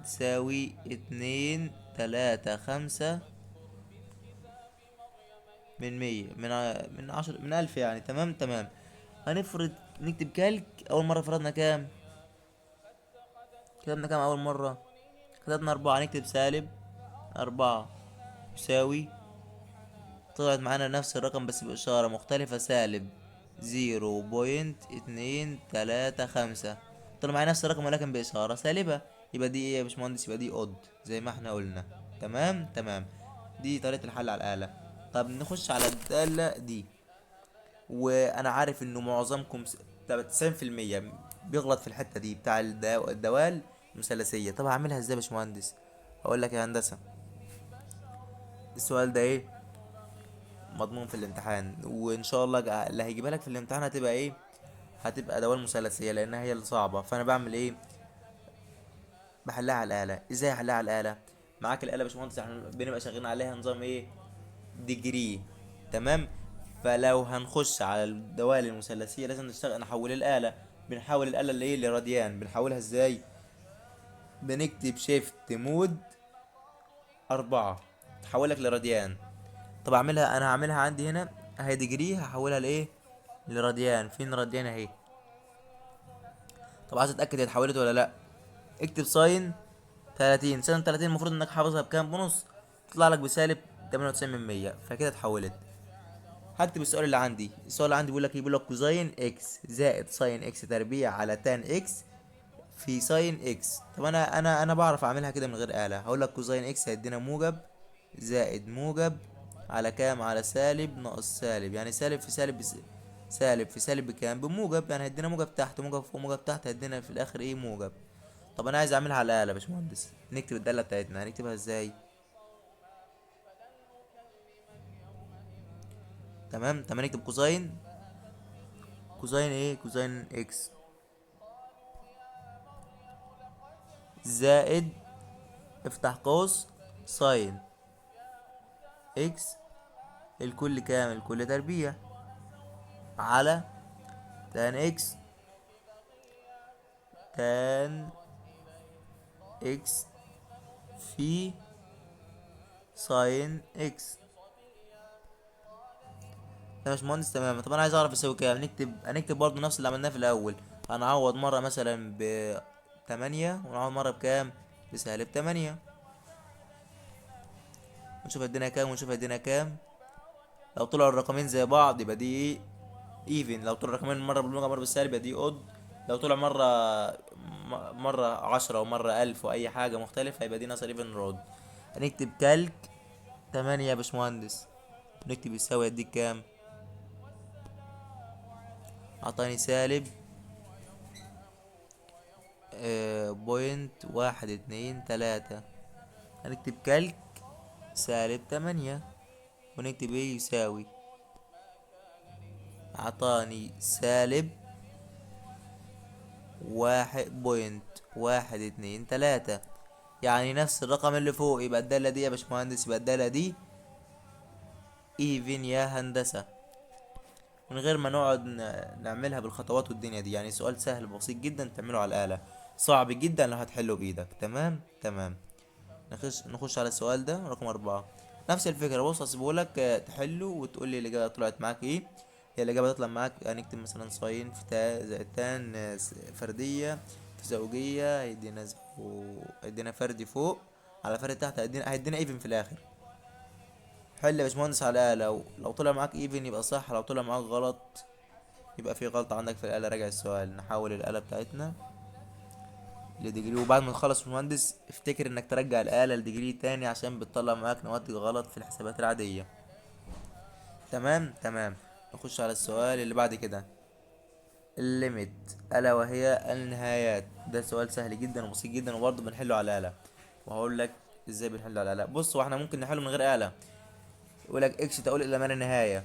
Speaker 1: تساوي 2 3 5 من 100، من 10، من 1000 يعني. تمام تمام. هنفرض نكتب calc، أول مرة فرضنا كام؟ كتبنا كام أول مرة؟ كتبنا 4. نكتب سالب 4 يساوي، طلعت معانا نفس الرقم بس بإشارة مختلفة، سالب 0.235. طلع معانا نفس الرقم ولكن بإشارة سالبة، يبقى دي إيه يا باشمهندس؟ يبقى دي odd زي ما احنا قلنا. تمام تمام، دي طريقة الحل على الآلة. طب نخش على الدالة دي، وأنا عارف إنه معظمكم تسعين في المية بيغلط في الحتة دي بتاع الدوال المثلثية. طب هعملها إزاي يا باشمهندس؟ هقول لك يا هندسة، السؤال ده إيه؟ مضمون في الامتحان، وإن شاء الله اللي هيجيبها لك في الامتحان هتبقى إيه؟ هتبقى دوال مثلثية لأنها هي الصعبة. فأنا بعمل إيه؟ بحلها على الآلة. إزاي أحلها على الآلة؟ معاك الآلة يا باشمهندس، إحنا بنبقى شغالين عليها نظام إيه؟ degree. تمام. فلو هنخش على الدوال المثلثية لازم نحول الآلة. بنحول الآلة لإيه؟ لراديان. بنحولها إزاي؟ بنكتب shift mode 4 تحولك لراديان. طب أعملها، أنا هعملها عندي هنا أهي degree، هحولها لإيه؟ لراديان. فين راديان؟ أهي. طب عايز أتأكد هي اتحولت ولا لأ؟ اكتب sine 30. sine 30 المفروض إنك حافظها بكام؟ بنص، تطلع لك بسالب تمانية وتسعين من مية، فكده اتحولت. هكتب السؤال اللي عندي. السؤال اللي عندي بيقول لك ايه؟ بيقول لك cosine x زائد sine x تربيع على tan x في sine x. طب انا بعرف اعملها كده من غير آلة. هقول لك cosine x هيدينا موجب زائد موجب على كام؟ على سالب ناقص سالب، يعني سالب في سالب سالب في سالب بكام؟ بموجب، يعني هيدينا موجب تحت موجب فوق موجب تحت، هيدينا في الاخر ايه؟ موجب. طب انا عايز اعملها على الآلة يا باشمهندس. نكتب الدالة بتاعتنا، هنكتبها ازاي؟ تمام تمام. نكتب cosine، cosine ايه؟ cosine x زائد افتح قوس sine x الكل كام؟ الكل تربيع على tan x، tan x في sine x. يا باشمهندس تمام. طب انا عايز اعرف يساوي كام. هنكتب برضو نفس اللي عملناه في الاول. هنعوض مره مثلا ب 8 ونعوض مره بكام؟ بسالب 8، ونشوف هيدينا كام ونشوف هيدينا كام. لو طلعوا الرقمين زي بعض يبقى دي even، لو طلعوا الرقمين مره بالموجب مره بالسالب يبقى دي odd، لو طلع مره 10 ومره 1000 واي حاجه مختلفه يبقى دي ناقص even odd. هنكتب calc 8 يا باشمهندس، نكتب يساوي يديك كام؟ اعطاني سالب، point واحد اتنين تلاتة. هنكتب calc سالب 8 ونكتب ايه؟ يساوي. اعطاني سالب 1.123، يعني نفس الرقم اللي فوق. يبقى الدالة دي يا باشمهندس، يبقى الدالة دي even يا هندسة، من غير ما نقعد نعملها بالخطوات والدنيا دي. يعني سؤال سهل بسيط جدا تعمله على الآلة، صعب جدا لو هتحله بإيدك. تمام تمام. نخش على السؤال ده رقم 4. نفس الفكرة. بص هسيبهولك، تحله وتقول لي الإجابة طلعت معاك إيه. هي الإجابة تطلع معاك، هنكتب مثلا sine في تا زائد tan، فردية في زوجية، هيدينا فردي فوق على فردي تحت، هيدينا even في الآخر. حل يا باشمهندس على الآلة، لو طلع معاك even يبقى صح، لو طلع معاك غلط يبقى في غلطة عندك في الآلة. راجع السؤال. نحول الآلة بتاعتنا ل degree، وبعد ما تخلص يا باشمهندس افتكر انك ترجع الآلة ل degree تاني عشان بتطلع معاك نواتج غلط في الحسابات العادية. تمام تمام. نخش على السؤال اللي بعد كده، ال limit، ألا وهي النهايات. ده سؤال سهل جدا وبسيط جدا وبرضه بنحله على الآلة. وهقول لك ازاي بنحله على الآلة. بص، واحنا ممكن نحله من غير آلة. يقول لك x تؤول الى ما لا نهاية.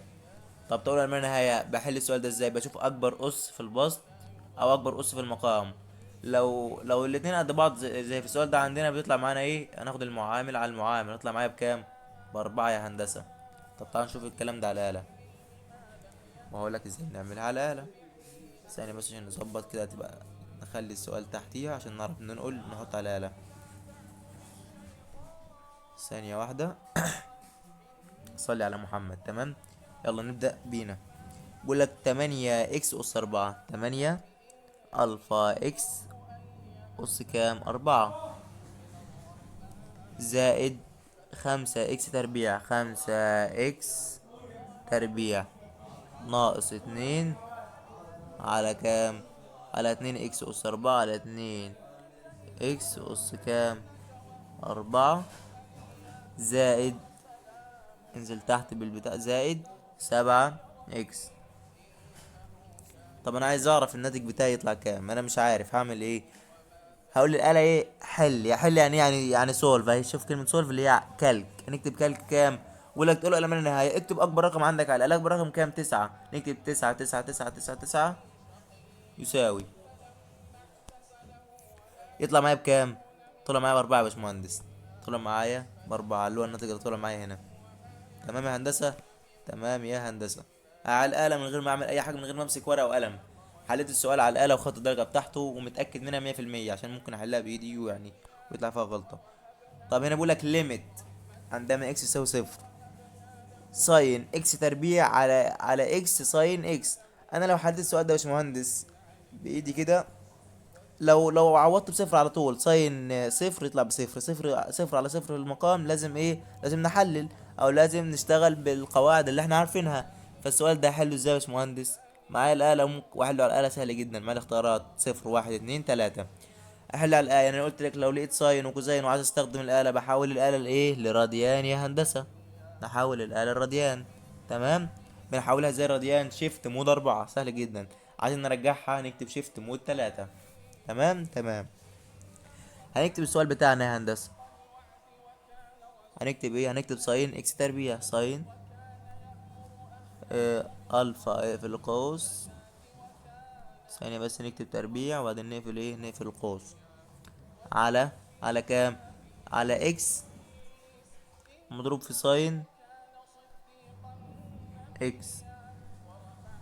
Speaker 1: طب تؤول الى ما لا نهاية، بحل السؤال ده ازاي؟ بشوف اكبر اس في البسط او اكبر اس في المقام. لو الاتنين قد بعض زي في السؤال ده عندنا، بيطلع معانا ايه؟ هناخد المعامل على المعامل، يطلع معايا بكام؟ ب4 يا هندسة. طب تعال نشوف الكلام ده على الآلة، وهقول لك ازاي بنعملها على الآلة. ثانية بس عشان نظبط كده، تبقى نخلي السؤال تحتيها عشان نعرف ننقل نحط على الآلة. ثانية واحدة. صلي على محمد. تمام، يلا نبدأ بينا. بيقول لك 8 x أس 4، 8 ألفا x أس كام؟ 4 زائد 5 x تربيع، 5 x تربيع ناقص 2 على كام؟ على 2 x أس 4 على 2 x أس كام؟ 4 زائد، انزل تحت بالبتاع، زائد 7 x. طب انا عايز اعرف الناتج بتاعي يطلع كام، انا مش عارف هعمل ايه. هقول للآلة ايه؟ حل. يا حل يعني ايه؟ يعني solve. اهي شوف كلمة solve اللي هي calc. هنكتب calc كام؟ بقول لك تقول له الى النهاية، اكتب اكبر رقم عندك على الآلة. اكبر رقم كام؟ 9. نكتب 9 9 9 9 9 يساوي، يطلع معايا بكام؟ طلع معايا ب4 يا باشمهندس، طلع معايا ب4 اللي هو الناتج اللي طلع معايا هنا. تمام يا هندسة؟ تمام يا هندسة. على الآلة من غير ما أعمل أي حاجة، من غير ما أمسك ورقة وقلم، حليت السؤال على الآلة وخدت الدرجة بتاعته ومتأكد منها 100%، عشان ممكن أحلها بإيدي ويطلع فيها غلطة. طب هنا بيقول لك limit عندما x يساوي 0 sine x تربيع على x sine x. أنا لو حليت السؤال ده يا باشمهندس بإيدي كده، لو عوضت بصفر على طول، sine 0 يطلع بصفر، صفر صفر على صفر المقام، لازم ايه؟ لازم نحلل او لازم نشتغل بالقواعد اللي احنا عارفينها. فالسؤال ده هحله ازاي يا باشمهندس؟ معايا الآلة واحله على الآلة سهل جدا. معايا الاختيارات 0 1 2 3، احل على الآلة. يعني انا قلت لك لو لقيت sine و cosine وعايز استخدم الآلة، بحول الآلة لايه؟ لراديان يا هندسة. نحول الآلة لراديان. تمام، بنحولها ازاي راديان؟ shift mode 4، سهل جدا. عايزين نرجعها نكتب shift mode 3. تمام تمام. هنكتب السؤال بتاعنا يا هندسة. هنكتب ايه؟ هنكتب sine x تربيع، sine الفا في القوس، ثانية بس نكتب تربيع وبعدين نقفل ايه؟ نقفل القوس على كام؟ على x مضروب في sine x.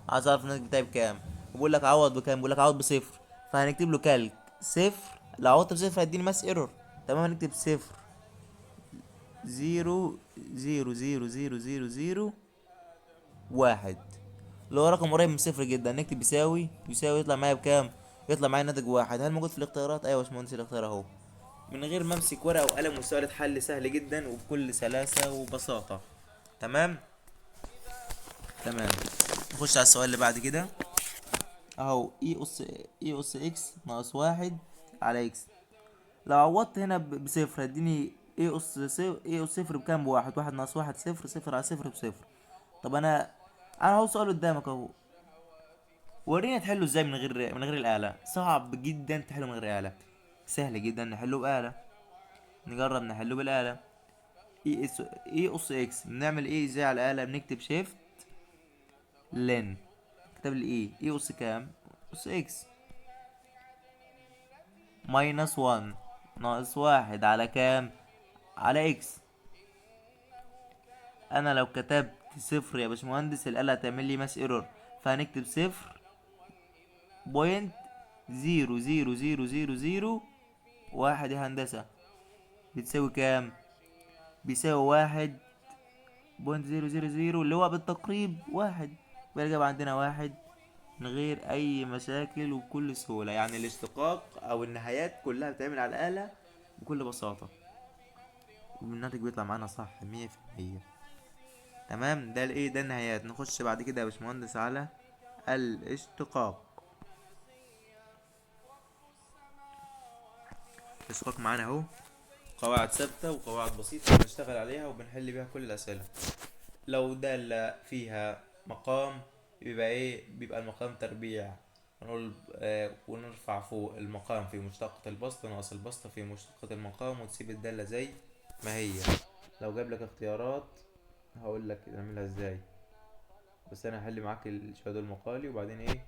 Speaker 1: عايز اعرف الناتج بتاعي بكام، وبقول لك عوض بكام؟ بقول لك عوض بصفر، فهنكتب له calc 0. لو عوضت بصفر هيديني math error. تمام، هنكتب 0 0 0 0 0 0 0 1، اللي هو رقم قريب من صفر جدا. نكتب يساوي، يطلع معايا بكام؟ يطلع معايا ناتج 1. هل موجود في الاختيارات؟ ايوه يا باشمهندس الاختيار اهو، من غير ما امسك ورقه وقلم، والسؤال اتحل سهل جدا وبكل سلاسه وبساطه. تمام تمام. نخش على السؤال اللي بعد كده اهو، e اس x ناقص 1 على x. لو عوضت هنا بصفر هيديني e اس صفر، e اس صفر بكام؟ بواحد، 1 ناقص 1 0، 0 على 0 بصفر. طب انا اهو سؤال قدامك اهو، ورينا تحله ازاي من غير الآلة. صعب جدا تحله من غير آلة، سهل جدا نحله بآلة. نجرب نحله بالآلة. e اس x بنعمل ايه ازاي على الآلة؟ بنكتب shift ln، كتب لي ايه؟ e اس كام؟ اس x minus 1 ناقص 1 على كام؟ على x. انا لو كتبت 0 يا باشمهندس الآلة هتعمل لي math error، فهنكتب 0.0000001 يا هندسة، بتساوي كام؟ بيساوي 1.000 اللي هو بالتقريب 1. يبقى الإجابة عندنا 1 من غير أي مشاكل وبكل سهولة. يعني الاشتقاق أو النهايات كلها بتتعمل على الآلة بكل بساطة، والناتج بيطلع معانا صح 100%. تمام، ده الايه؟ ده النهايات. نخش بعد كده يا باشمهندس على الاشتقاق. الاشتقاق معانا اهو، قواعد ثابتة وقواعد بسيطة بنشتغل عليها وبنحل بيها كل الأسئلة. لو دالة فيها مقام بيبقى ايه؟ بيبقى المقام تربيع. هنقول ونرفع فوق المقام في مشتقة البسط ناقص البسط في مشتقة المقام، وتسيب الدالة زي ما هي. لو جاب لك اختيارات هقول لك نعملها ازاي، بس انا هحل معاك الشهادة المقالي وبعدين ايه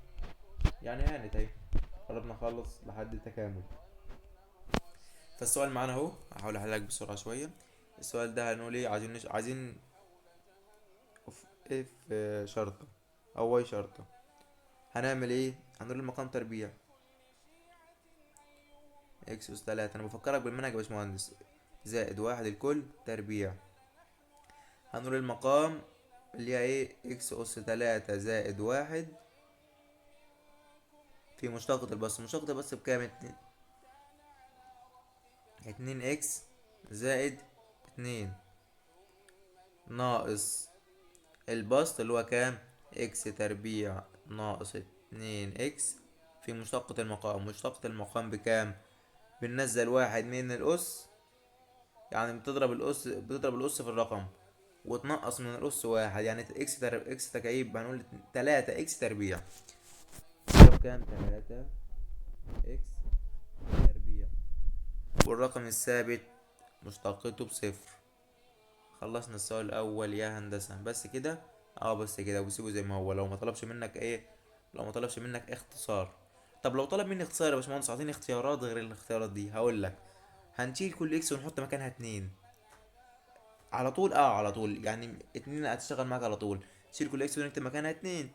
Speaker 1: يعني، هانت اهي قربنا نخلص لحد التكامل. فالسؤال معانا اهو، هحاول احلك بسرعة شوية. السؤال ده هنقول ايه، عايزين f شرطة او y شرطة. هنعمل ايه؟ هنقول المقام تربيع x اس 3، انا بفكرك بالمنهج يا باشمهندس، زائد 1 الكل تربيع. هنقول المقام اللي هي ايه، x اس 3 زائد 1 في مشتقة البسط. مشتقة البسط بكام؟ 2 x زائد 2 ناقص البسط اللي هو كام؟ x تربيع ناقص 2 x في مشتقة المقام. مشتقة المقام بكام؟ بننزل 1 من الأس، يعني بتضرب الأس في الرقم وتنقص من الأس 1، يعني x تكعيب، هنقول 3 x تربيع. تضرب كام؟ 3 x تربيع، والرقم الثابت مشتقته بصفر. خلصنا السؤال الأول يا هندسة، بس كده. بس كده، وسيبه زي ما هو. لو ما طلبش منك ايه، لو ما طلبش منك اختصار. طب لو طلب مني اختصار يا باشمهندس، اعطيني اختيارات غير الاختيارات دي، هقول لك هنشيل كل x ونحط مكانها 2 على طول. على طول، يعني 2 هتشتغل معاك على طول. شيل كل x ونكتب مكانها 2،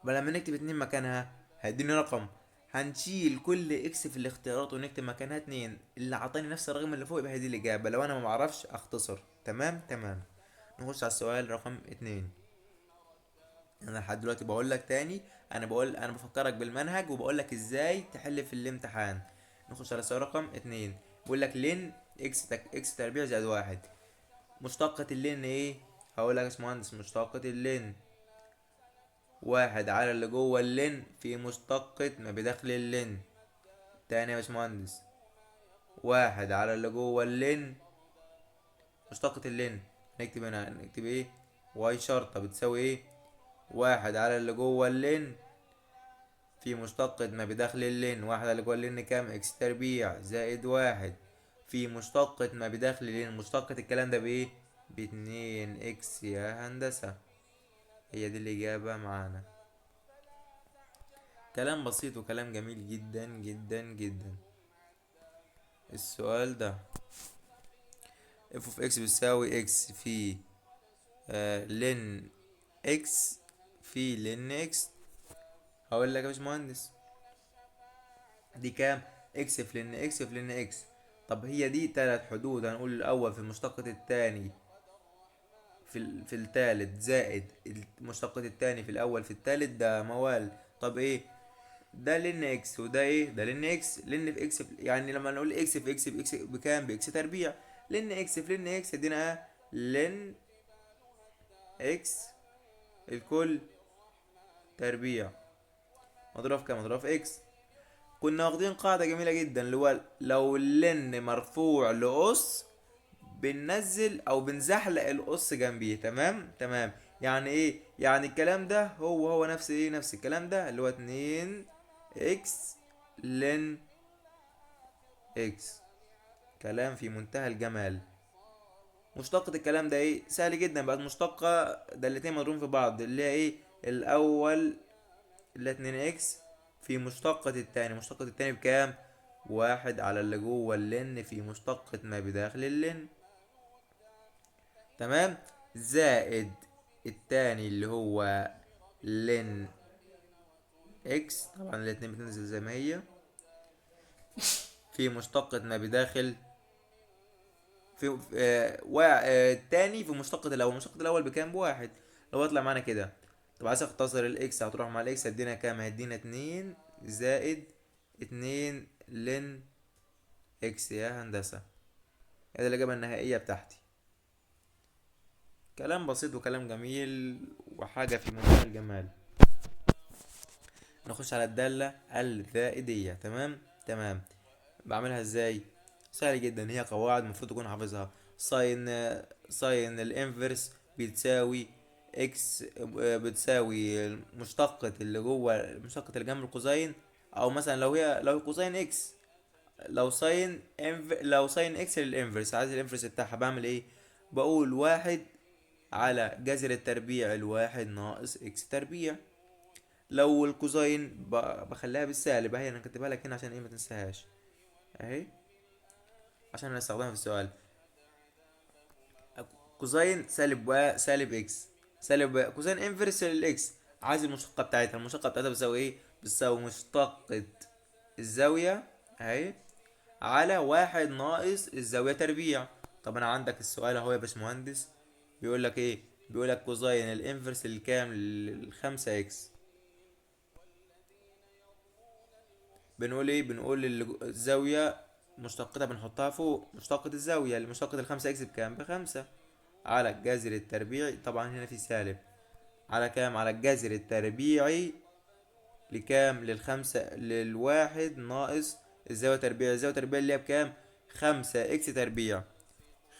Speaker 1: بل لما نكتب 2 مكانها هيديني رقم. هنشيل كل x في الاختيارات ونكتب مكانها 2، اللي عطاني نفس الرقم اللي فوق يبقى هي دي الإجابة. لو أنا ما بعرفش أختصر. تمام تمام. نخش على السؤال رقم 2. أنا لحد دلوقتي بقول لك تاني، أنا بفكرك بالمنهج وبقول لك إزاي تحل في الامتحان. نخش على السؤال رقم 2. بيقول لك ln x تربيع زائد 1. مشتقة ال ln إيه؟ هقول لك يا باشمهندس مشتقة ال ln 1 على اللي جوه ال ln في مشتقة ما بداخل ال ln. تاني يا باشمهندس، 1 على اللي جوه ال ln مشتقة ال ln، نكتب هنا، نكتب ايه؟ y شرطة بتساوي ايه؟ 1 على اللي جوه ال ln في مشتقة ما بداخل ال ln. 1 على اللي جوه ال ln كام؟ x تربيع زائد 1 في مشتقة ما بداخل ال ln. مشتقة الكلام ده بايه؟ باتنين x يا هندسة. هي دي الإجابة معانا. كلام بسيط وكلام جميل جدا جدا جدا. السؤال ده f of x بتساوي x في ln x في ln x. هقول لك يا باشمهندس دي كام؟ x في ln x في ln x. طب هي دي 3 حدود، هنقول الأول في مشتقة التاني في التالت زائد مشتقة التاني في الأول في التالت، ده موال. طب إيه؟ ده ln x وده إيه؟ ده ln x. ln في x يعني لما نقول x في x ب x بكام؟ ب x تربيع. ln x في ln x يدينا ln x الكل تربيع مضروب في كام؟ مضروب في x. كنا واخدين قاعدة جميلة جدا اللي هو لو ال ln مرفوع لأس بننزل أو بنزحلق الأس جنبيه. تمام تمام. يعني إيه؟ يعني الكلام ده هو نفس إيه؟ نفس الكلام ده اللي هو 2 x ln x. كلام في منتهى الجمال. مشتقة الكلام ده إيه؟ سهل جدا بقت مشتقة ده الاتنين مضروبين في بعض اللي هي إيه؟ الأول اللي هي 2 x في مشتقة التاني. مشتقة التاني بكام؟ 1 على اللي جوه ال ln في مشتقة ما بداخل ال ln. تمام؟ زائد التاني اللي هو ln x، طبعا الاتنين بتنزل زي ما هي، في مشتقة ما بداخل في التاني في مشتقة الأول. مشتقة الأول بكام؟ ب1. لو طلع معانا كده، طب عايز اختصر ال x هتروح مع ال x، هيدينا كام؟ هيدينا 2 زائد 2 ln x يا هندسة. هذه الإجابة النهائية بتاعتي. كلام بسيط وكلام جميل وحاجة في منتهى الجمال. نخش على الدالة الزائدية. تمام تمام. بعملها ازاي؟ سهل جدا، هي قواعد المفروض تكون حافظها. sine ال inverse بتساوي x بتساوي مشتقة اللي جوه، مشتقة اللي جنب ال cosine، او مثلا لو هي لو cosine x، لو sine لو sine x لل inverse، عايز ال inverse بتاعها بعمل ايه؟ بقول 1 على جذر التربيع الواحد ناقص x تربيع. لو ال cosine بخليها بالسالب اهي، انا كاتبها لك هنا عشان ايه؟ ما تنساهاش اهي، عشان هنستخدمها في السؤال. cosine سالب و سالب x، سالب cosine inverse لل x، عايز المشتقة بتاعتها. المشتقة بتاعتها بتساوي ايه؟ بتساوي مشتقة الزاوية اهي على 1 ناقص الزاوية تربيع. طب انا عندك السؤال اهو يا باشمهندس، بيقول لك ايه؟ بيقول لك cosine ال inverse الكام؟ للخمسة x. بنقول ايه؟ بنقول الزاوية مشتقتها بنحطها فوق، مشتقة الزاوية اللي مشتقة الخمسة x بكام؟ ب5، على الجذر التربيعي، طبعا هنا في سالب، على كام؟ على الجذر التربيعي لكام؟ للخمسة، للواحد ناقص الزاوية تربيع. الزاوية تربيع اللي هي بكام؟ 5 x تربيع،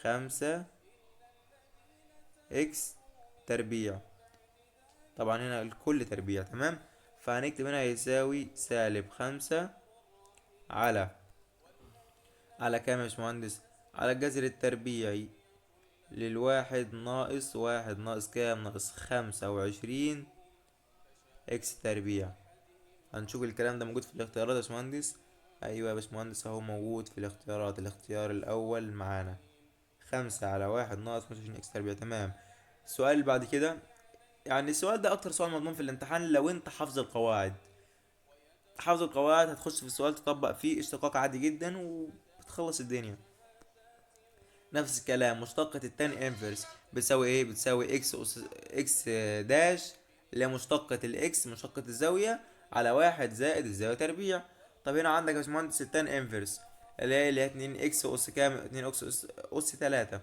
Speaker 1: 5 x تربيع، طبعا هنا الكل تربيع. تمام، فهنكتب هنا يساوي سالب 5 على كام يا باشمهندس؟ على الجذر التربيعي للواحد ناقص 1 ناقص كام؟ ناقص 25 x تربيع. هنشوف الكلام ده موجود في الاختيارات يا باشمهندس. ايوه يا باشمهندس اهو موجود في الاختيارات، الاختيار الاول معانا 5 على 1 ناقص 25 x تربيع. تمام. السؤال اللي بعد كده، السؤال ده اكتر سؤال مضمون في الامتحان لو انت حافظ القواعد. حافظ القواعد هتخش في السؤال تطبق فيه اشتقاق عادي جدا وبتخلص الدنيا. نفس الكلام مشتقة ال tan inverse بتساوي ايه؟ بتساوي x أس x dash اللي هي مشتقة ال x مشتقة الزاوية على 1 زائد الزاوية تربيع. طب هنا عندك يا باشمهندس ال tan inverse اللي هي 2 x أس كام؟ 2 x أس 3.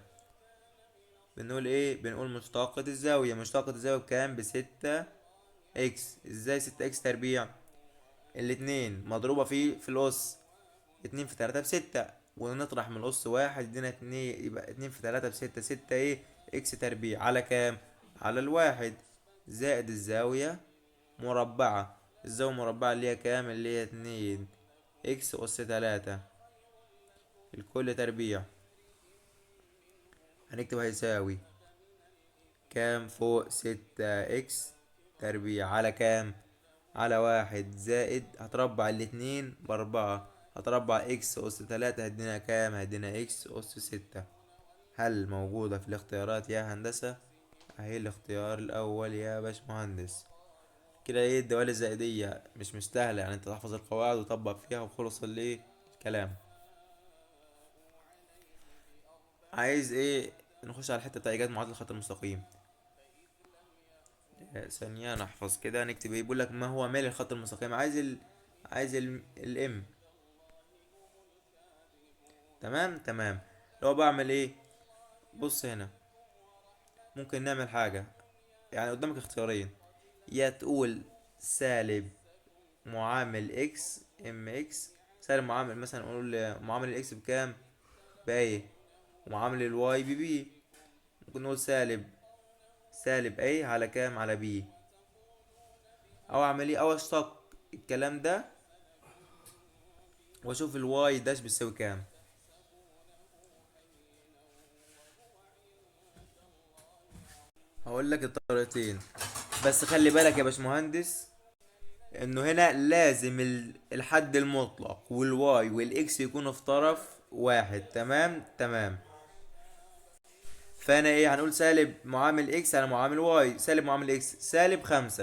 Speaker 1: بنقول ايه؟ بنقول مشتقة الزاوية، مشتقة الزاوية بكام؟ ب6 x. ازاي 6 x تربيع؟ الاتنين مضروبة في الأس، 2 في 3 ب6، ونطرح من الأس 1 يدينا 2، يبقى 2 في 3 ب6، 6 ايه؟ x تربيع على كام؟ على الواحد زائد الزاوية مربعة، الزاوية مربعة اللي هي كام؟ اللي هي 2 x أس 3 الكل تربيع. هنكتب هيساوي كام؟ فوق 6 x تربيع على كام؟ على 1 زائد، هتربع الاتنين ب4، هتربع x أس 3 هيدينا كام؟ هيدينا x أس 6. هل موجودة في الاختيارات يا هندسة؟ اهي الاختيار الأول يا باشمهندس. كده ايه الدوال الزائدية مش مستاهلة، انت تحفظ القواعد وتطبق فيها وخلص الايه الكلام. عايز ايه؟ نخش على الحتة بتاع ايجاد معادلة الخط المستقيم. ثانية نحفظ كده، نكتب ايه؟ بيقول لك ما هو ميل الخط المستقيم، عايز عايز ال M. تمام تمام. لو بعمل ايه؟ بص هنا ممكن نعمل حاجة، قدامك اختيارين، يا تقول سالب معامل x M x، سالب معامل مثلا نقول معامل ال x بكام؟ ب A، ومعامل ال y ب B، ممكن نقول سالب A على كام؟ على B. او اعمل ايه؟ او اشتق الكلام ده واشوف ال y dash بتساوي كام. هقول لك الطريقتين، بس خلي بالك يا باشمهندس انه هنا لازم الحد المطلق وال y وال x يكونوا في طرف واحد. تمام تمام. فانا ايه؟ هنقول سالب معامل x على معامل y، سالب معامل x سالب 5،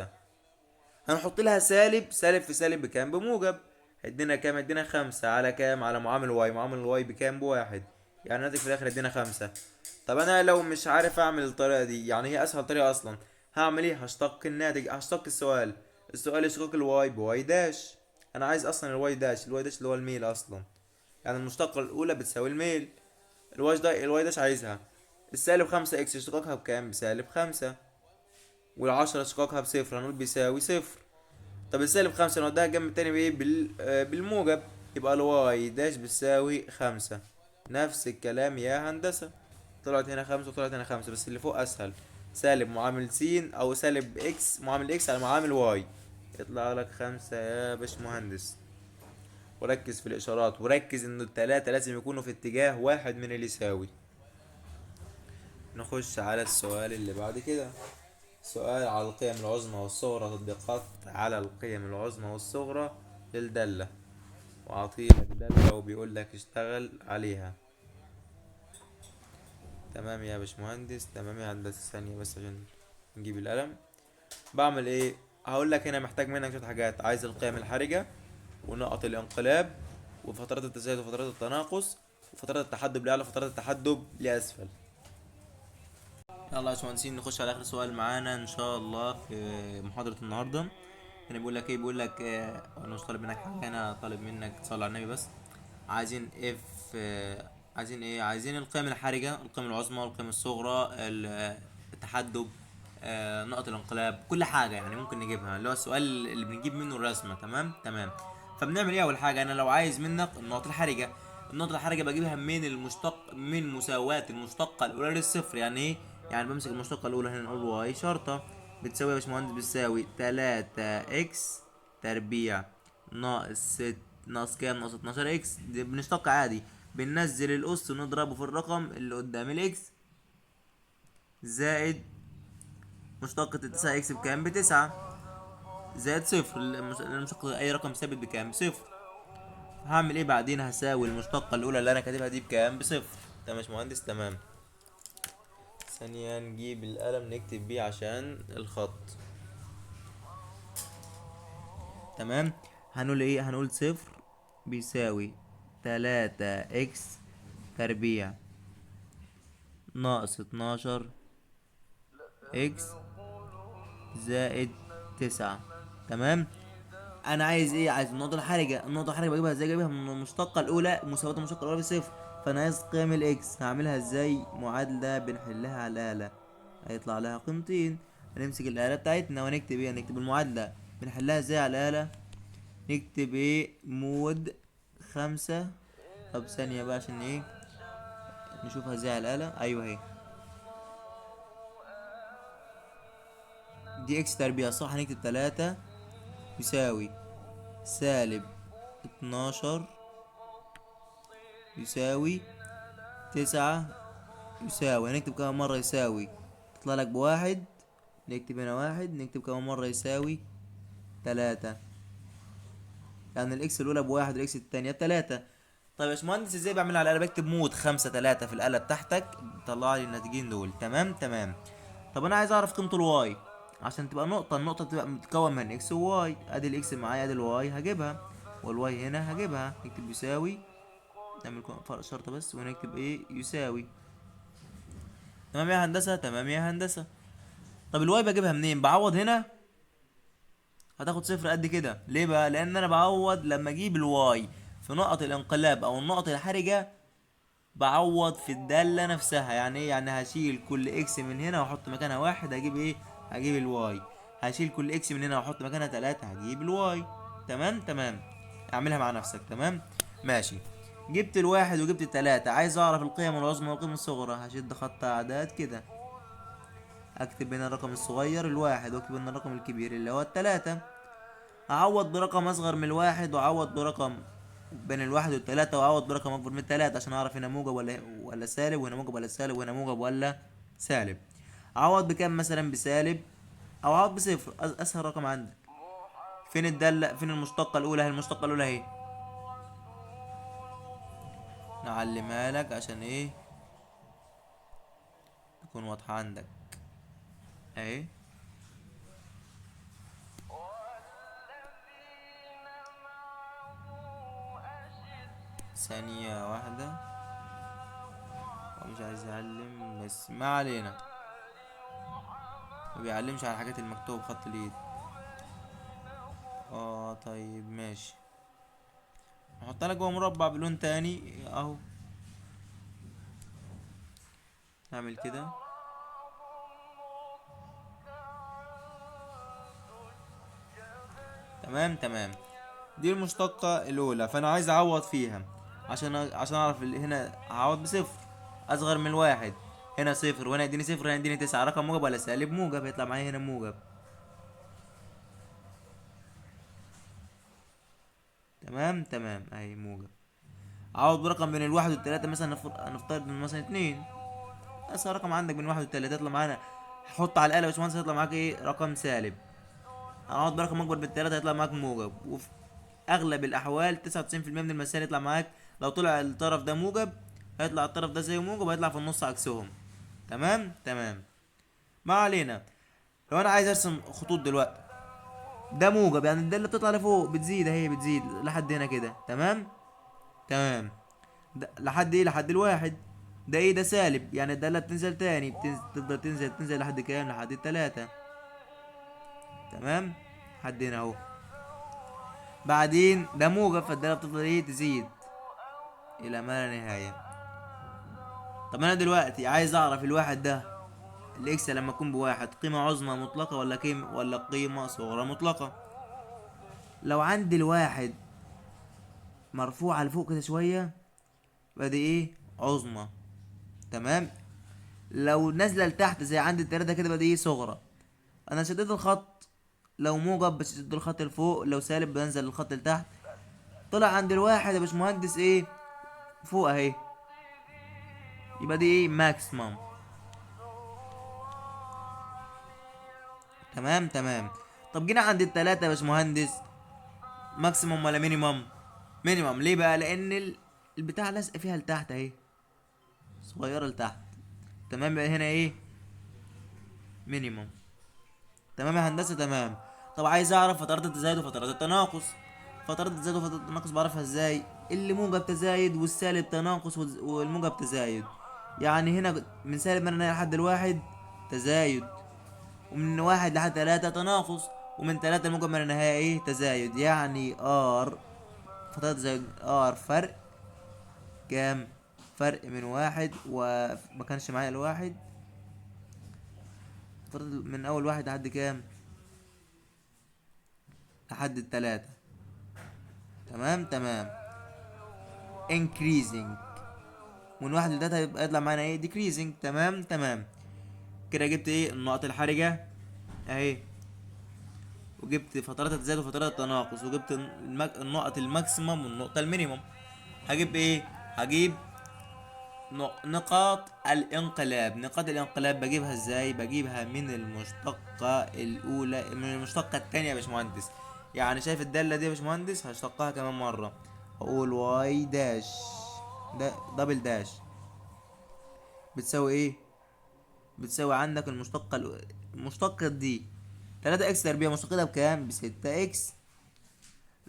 Speaker 1: هنحط لها سالب، سالب في سالب بكام؟ بموجب، هيدينا كام؟ هيدينا 5 على كام؟ على معامل y، معامل y بكام؟ ب1، يعني الناتج في الاخر هيدينا 5. طب انا لو مش عارف اعمل الطريقه دي، يعني هي اسهل طريقه اصلا، هعمل ايه؟ هشتق الناتج، هشتق السؤال، السؤال اشتقاق ال y ب y dash، انا عايز اصلا ال y dash، ال y dash اللي هو الميل اصلا، يعني المشتقه الاولى بتساوي الميل، ال y ده ال y dash عايزها. السالب 5 x اشتقاقها بكام؟ بسالب 5، والعشرة اشتقاقها بصفر، هنقول بيساوي 0. طب السالب 5 نوديها الجنب التاني بايه؟ بالموجب، يبقى ال y dash بتساوي 5. نفس الكلام يا هندسة، طلعت هنا 5 وطلعت هنا 5، بس اللي فوق أسهل. سالب معامل س او سالب x معامل x على معامل y، يطلع لك 5 يا باشمهندس. وركز في الاشارات، وركز ان التلاتة لازم يكونوا في اتجاه واحد من اللي يساوي. نخش على السؤال اللي بعد كده، سؤال على القيم العظمى والصغرى، تطبيقات على القيم العظمى والصغرى للدالة، وعطيلك دالة وبيقول لك اشتغل عليها. تمام يا باشمهندس، تمام يا هندسة. ثانية بس عشان نجيب القلم. بعمل ايه؟ هقول لك هنا محتاج منك شوية حاجات، عايز القيم الحرجة ونقط الانقلاب وفترات التزايد وفترات التناقص وفترات التحدب لأعلى وفترات التحدب لأسفل. يلا يا باشمهندسين نخش على آخر سؤال معانا إن شاء الله في محاضرة النهاردة. هنا بيقول لك إيه؟ بيقول لك أنا مش طالب منك حاجة، أنا طالب منك تصلي على النبي بس. عايزين اف، عايزين ايه؟ عايزين القيم الحرجة، القيم العظمى والقيم الصغرى، التحدب، نقط الانقلاب، كل حاجة يعني ممكن نجيبها، اللي هو السؤال اللي بنجيب منه الرسمة. تمام تمام. فبنعمل ايه؟ اول حاجة انا لو عايز منك النقط الحرجة، النقط الحرجة بجيبها من المشتق، من مساواة المشتقة الأولى للصفر. يعني ايه؟ يعني بمسك المشتقة الأولى هنا نقول y شرطة بتساوي يا باشمهندس، بتساوي 3 x تربيع ناقص 6 ناقص كام؟ ناقص 12 x. دي بنشتق عادي، بننزل الأس ونضربه في الرقم اللي قدام ال x زائد مشتقة التسعة x بكام؟ ب9 زائد صفر. المشتقة أي رقم ثابت بكام؟ بصفر. هعمل ايه بعدين؟ هساوي المشتقة الأولى اللي أنا كاتبها دي بكام؟ بصفر. تمام يا باشمهندس، تمام. ثانية نجيب القلم نكتب بيه عشان الخط. تمام. هنقول ايه؟ هنقول صفر بيساوي 3 x تربيع ناقص 12 x زائد 9. تمام. انا عايز ايه؟ عايز النقطة الحرجة. النقطة الحرجة بجيبها ازاي؟ بجيبها من المشتقة الأولى، مساواة المشتقة الأولى بصفر. فأنا عايز قيم ال x، هعملها ازاي؟ معادلة بنحلها على الآلة، هيطلع لها قيمتين. هنمسك الآلة بتاعتنا ونكتب ايه؟ هنكتب المعادلة. بنحلها ازاي على الآلة؟ نكتب ايه؟ mode 5. طب ثانية بقى عشان ايه؟ نشوفها ازاي على الآلة. أيوه اهي، دي x تربيع صح. هنكتب 3 يساوي سالب 12 يساوي 9 يساوي، هنكتب كمان مرة يساوي، تطلع لك بواحد، نكتب هنا 1، نكتب كمان مرة يساوي 3. يعني ال x الأولى بواحد وال x التانية بتلاتة. طيب يا باشمهندس ازاي بعملها على الآلة؟ بكتب mode 5 3 في الآلة بتاعتك، طلع لي الناتجين دول. تمام تمام. طب أنا عايز أعرف قيمة ال y عشان تبقى نقطة، النقطة تبقى متكون من x و y. ادي ال x معايا، ادي ال y هجيبها، وال y هنا هجيبها. نكتب يساوي، نعمل فرق شرطة بس، ونكتب ايه؟ يساوي. تمام يا هندسة، تمام يا هندسة. طب ال y بجيبها منين؟ بعوض هنا، هتاخد صفر قد كده. ليه بقى؟ لان انا بعوض لما اجيب ال y في نقط الانقلاب او النقط الحرجة، بعوض في الدالة نفسها. يعني ايه؟ يعني هشيل كل x من هنا واحط مكانها 1، هجيب ايه؟ هجيب ال y. هشيل كل x من هنا واحط مكانها 3، هجيب ال y. تمام تمام. اعملها مع نفسك. تمام ماشي. جبت الواحد وجبت التلاتة، عايز اعرف القيم العظمى والقيم الصغرى. هشد خط اعداد كده، اكتب هنا الرقم الصغير الواحد، واكتب هنا الرقم الكبير اللي هو التلاتة. اعوض برقم اصغر من الواحد، واعوض برقم بين الواحد والتلاتة، واعوض برقم اكبر من التلاتة عشان اعرف هنا موجب ولا سالب، وهنا موجب ولا سالب، وهنا موجب ولا سالب. اعوض بكام مثلا؟ بسالب، او اعوض بصفر، اسهل رقم عندك. فين الدالة؟ فين المشتقة الاولى؟ هي المشتقة الاولى اهي، نعلمها لك عشان ايه؟ تكون واضحة عندك اهي. ثانية واحدة، هو مش عايز يعلم بس ما علينا، ما بيعلمش على الحاجات المكتوبة بخط اليد. طيب ماشي، نحط لك جوه مربع بلون تاني اهو، نعمل كده. تمام تمام. دي المشتقة الأولى، فأنا عايز أعوض فيها عشان أعرف هنا هعوض بصفر أصغر من الواحد، هنا صفر وهنا يديني صفر وهنا يديني 9، رقم موجب ولا سالب؟ موجب، هيطلع معايا هنا موجب. تمام تمام، اهي موجب. عوض برقم بين الواحد والتلاتة مثلا، نفترض ان مثلا 2، اسهل رقم عندك بين 1 والتلاتة يطلع معانا، حط على الآلة يا باشمهندس هيطلع معاك ايه؟ رقم سالب. هنعوض برقم اكبر من التلاتة هيطلع معاك موجب، وفي اغلب الاحوال 99% من المسائل يطلع معاك لو طلع الطرف ده موجب هيطلع الطرف ده زيه موجب، وهيطلع في النص عكسهم. تمام تمام، ما علينا. لو انا عايز ارسم خطوط دلوقتي، ده موجب يعني الدالة بتطلع لفوق بتزيد اهي، بتزيد لحد هنا كده. تمام تمام، ده لحد ايه؟ لحد الواحد. ده ايه؟ ده سالب، يعني الدالة بتنزل تاني، تفضل تنزل تنزل لحد كام؟ لحد التلاتة. تمام، لحد هنا اهو. بعدين ده موجب، فالدالة بتفضل ايه؟ تزيد الى ما لا نهاية. طب انا دلوقتي عايز اعرف الواحد ده ال x لما يكون بواحد قيمة عظمى مطلقة ولا قيمة، ولا قيمة صغرى مطلقة؟ لو عندي الواحد مرفوعة لفوق كده شوية يبقى دي ايه؟ عظمى. تمام. لو نازلة لتحت زي عندي التلاتة كده يبقى دي ايه؟ صغرى. انا شديت الخط، لو موجب بشد الخط لفوق، لو سالب بنزل الخط لتحت. طلع عند الواحد يا باشمهندس ايه؟ فوق اهي، يبقى دي ايه؟ maximum. تمام تمام. طب جينا عند التلاتة يا باشمهندس، maximum ولا minimum؟ minimum. ليه بقى؟ لان البتاع لازقه فيها لتحت اهي، صغيره لتحت. تمام، يبقى هنا ايه؟ minimum. تمام يا هندسه؟ تمام. طب عايز اعرف فترات التزايد وفترات التناقص. فترات التزايد وفترات التناقص بعرفها ازاي؟ اللي موجب تزايد والسالب تناقص والموجب تزايد. يعني هنا من سالب من هنا لحد الواحد تزايد، ومن واحد لحد تلاتة تناقص، ومن تلاتة الموجب من النهاية ايه؟ تزايد. يعني R فترات تزايد R فرق كام؟ فرق من واحد، وما كانش معايا الواحد، فترة من اول واحد لحد كام؟ لحد التلاتة. تمام تمام. increasing، من واحد لتلاتة يبقى يطلع معانا ايه؟ decreasing. تمام تمام. كده جبت ايه؟ النقط الحرجة اهي، وجبت فترات التزايد وفترات التناقص، وجبت النقط ال maximum والنقطة ال minimum. هجيب ايه؟ هجيب نقاط الانقلاب. نقاط الانقلاب بجيبها ازاي؟ بجيبها من المشتقة الأولى، من المشتقة التانية يا باشمهندس. يعني شايف الدالة دي يا باشمهندس؟ هشتقها كمان مرة، هقول y dash ده double dash بتساوي ايه؟ بتساوي عندك المشتقة المشتقة دي تلاتة x تربيع، مشتقتها بكام؟ بستة x،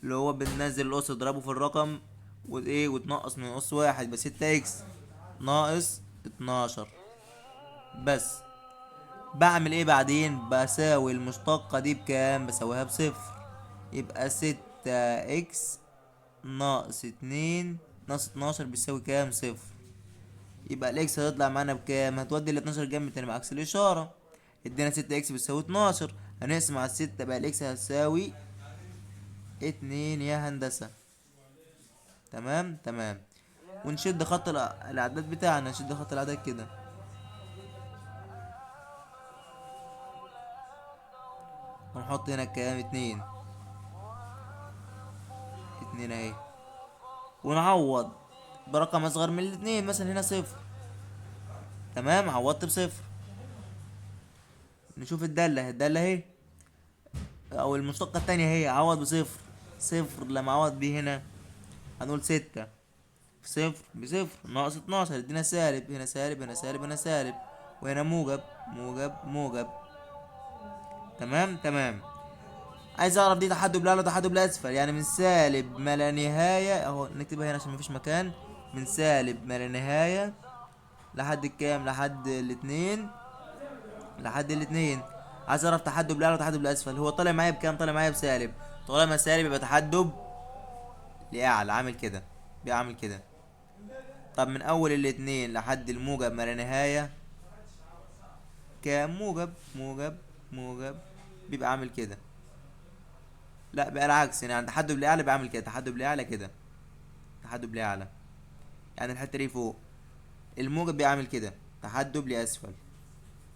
Speaker 1: اللي هو بننزل الأس تضربه في الرقم وايه؟ وتنقص من أس واحد، يبقى ستة x ناقص 12 بس. بعمل ايه بعدين؟ بساوي المشتقة دي بكام؟ بساويها بصفر، يبقى ستة x ناقص اتنين ناقص اتناشر بيساوي كام؟ صفر. يبقى ال x هتطلع معانا بكام؟ هتودي ال 12 جنب تاني بعكس الإشارة، ادينا ستة x بتساوي 12، هنقسم على الستة بقى ال x هتساوي 2 يا هندسة. تمام تمام. ونشد خط الأعداد بتاعنا، نشد خط الأعداد كده. ونحط هنا كام؟ 2، 2 اهي. ونعوض برقم أصغر من الاتنين، مثلا هنا صفر. تمام، عوضت بصفر. نشوف الدالة، الدالة اهي أو المشتقة التانية اهي، عوض بصفر، صفر لما عوض بيه هنا هنقول ستة في صفر بصفر ناقص 12، ادينا سالب، هنا سالب، هنا سالب، هنا سالب، وهنا موجب، موجب، موجب. تمام تمام. عايز اعرف دي تحدب لاعلى وتحدب لاسفل، يعني من سالب ما لا نهاية، اهو نكتبها هنا عشان مفيش مكان، من سالب ما لا نهاية لحد كام؟ لحد الاتنين، لحد الاتنين. عايز اعرف تحدب لاعلى وتحدب لاسفل، هو طالع معايا بكام؟ طالع معايا بسالب، طالما سالب يبقى تحدب لاعلى، عامل كده، بيعمل كده. طب من اول الاتنين لحد الموجب ما لا نهاية كام؟ موجب، موجب، موجب، بيبقى عامل كده. لا بقى العكس، يعني عند تحدب لاعلى بيعمل كده، تحدب لاعلى كده، تحدب لاعلى، يعني الحتة دي فوق الموجب بيعمل كده، تحدب لأسفل.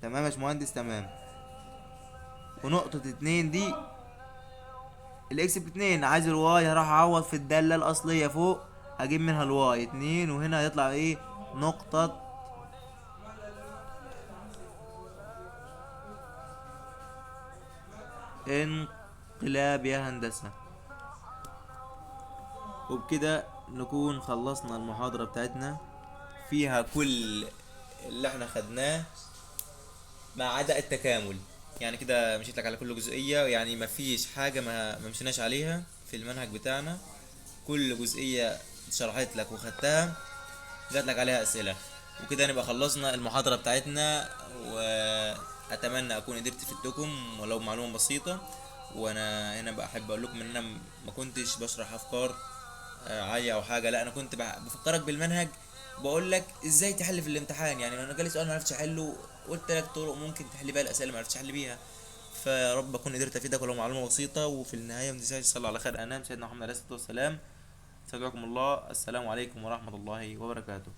Speaker 1: تمام يا باشمهندس؟ تمام. ونقطة 2 دي ال x باتنين، عايز ال y، هروح اعوض في الدالة الأصلية فوق، هجيب منها ال y 2، وهنا هيطلع ايه؟ نقطة انقلاب يا هندسة. وبكده نكون خلصنا المحاضرة بتاعتنا، فيها كل اللي احنا خدناه ما عدا التكامل. يعني كده مشيت لك على كل جزئية، يعني ما فيش حاجة ما مشيناش عليها في المنهج بتاعنا، كل جزئية اتشرحت لك وخدتها جات لك عليها أسئلة. وكده نبقى خلصنا المحاضرة بتاعتنا، وأتمنى أكون قدرت أفيدكم ولو معلومة بسيطة. وأنا هنا بحب أقول لكم إن أنا ما كنتش بشرح أفكار عالية أو حاجة، لا أنا كنت بفكرك بالمنهج، بقول لك إزاي تحل في الامتحان. يعني أنا جالي سؤال ما عرفتش أحله، قلت لك طرق ممكن تحل بيها الأسئلة اللي ما عرفتش أحل بيها. فيا رب أكون قدرت أفيدك ولو معلومة بسيطة. وفي النهاية ما تنساش تصلي على خير أنام سيدنا محمد عليه الصلاة والسلام. استودعكم الله، السلام عليكم ورحمة الله وبركاته.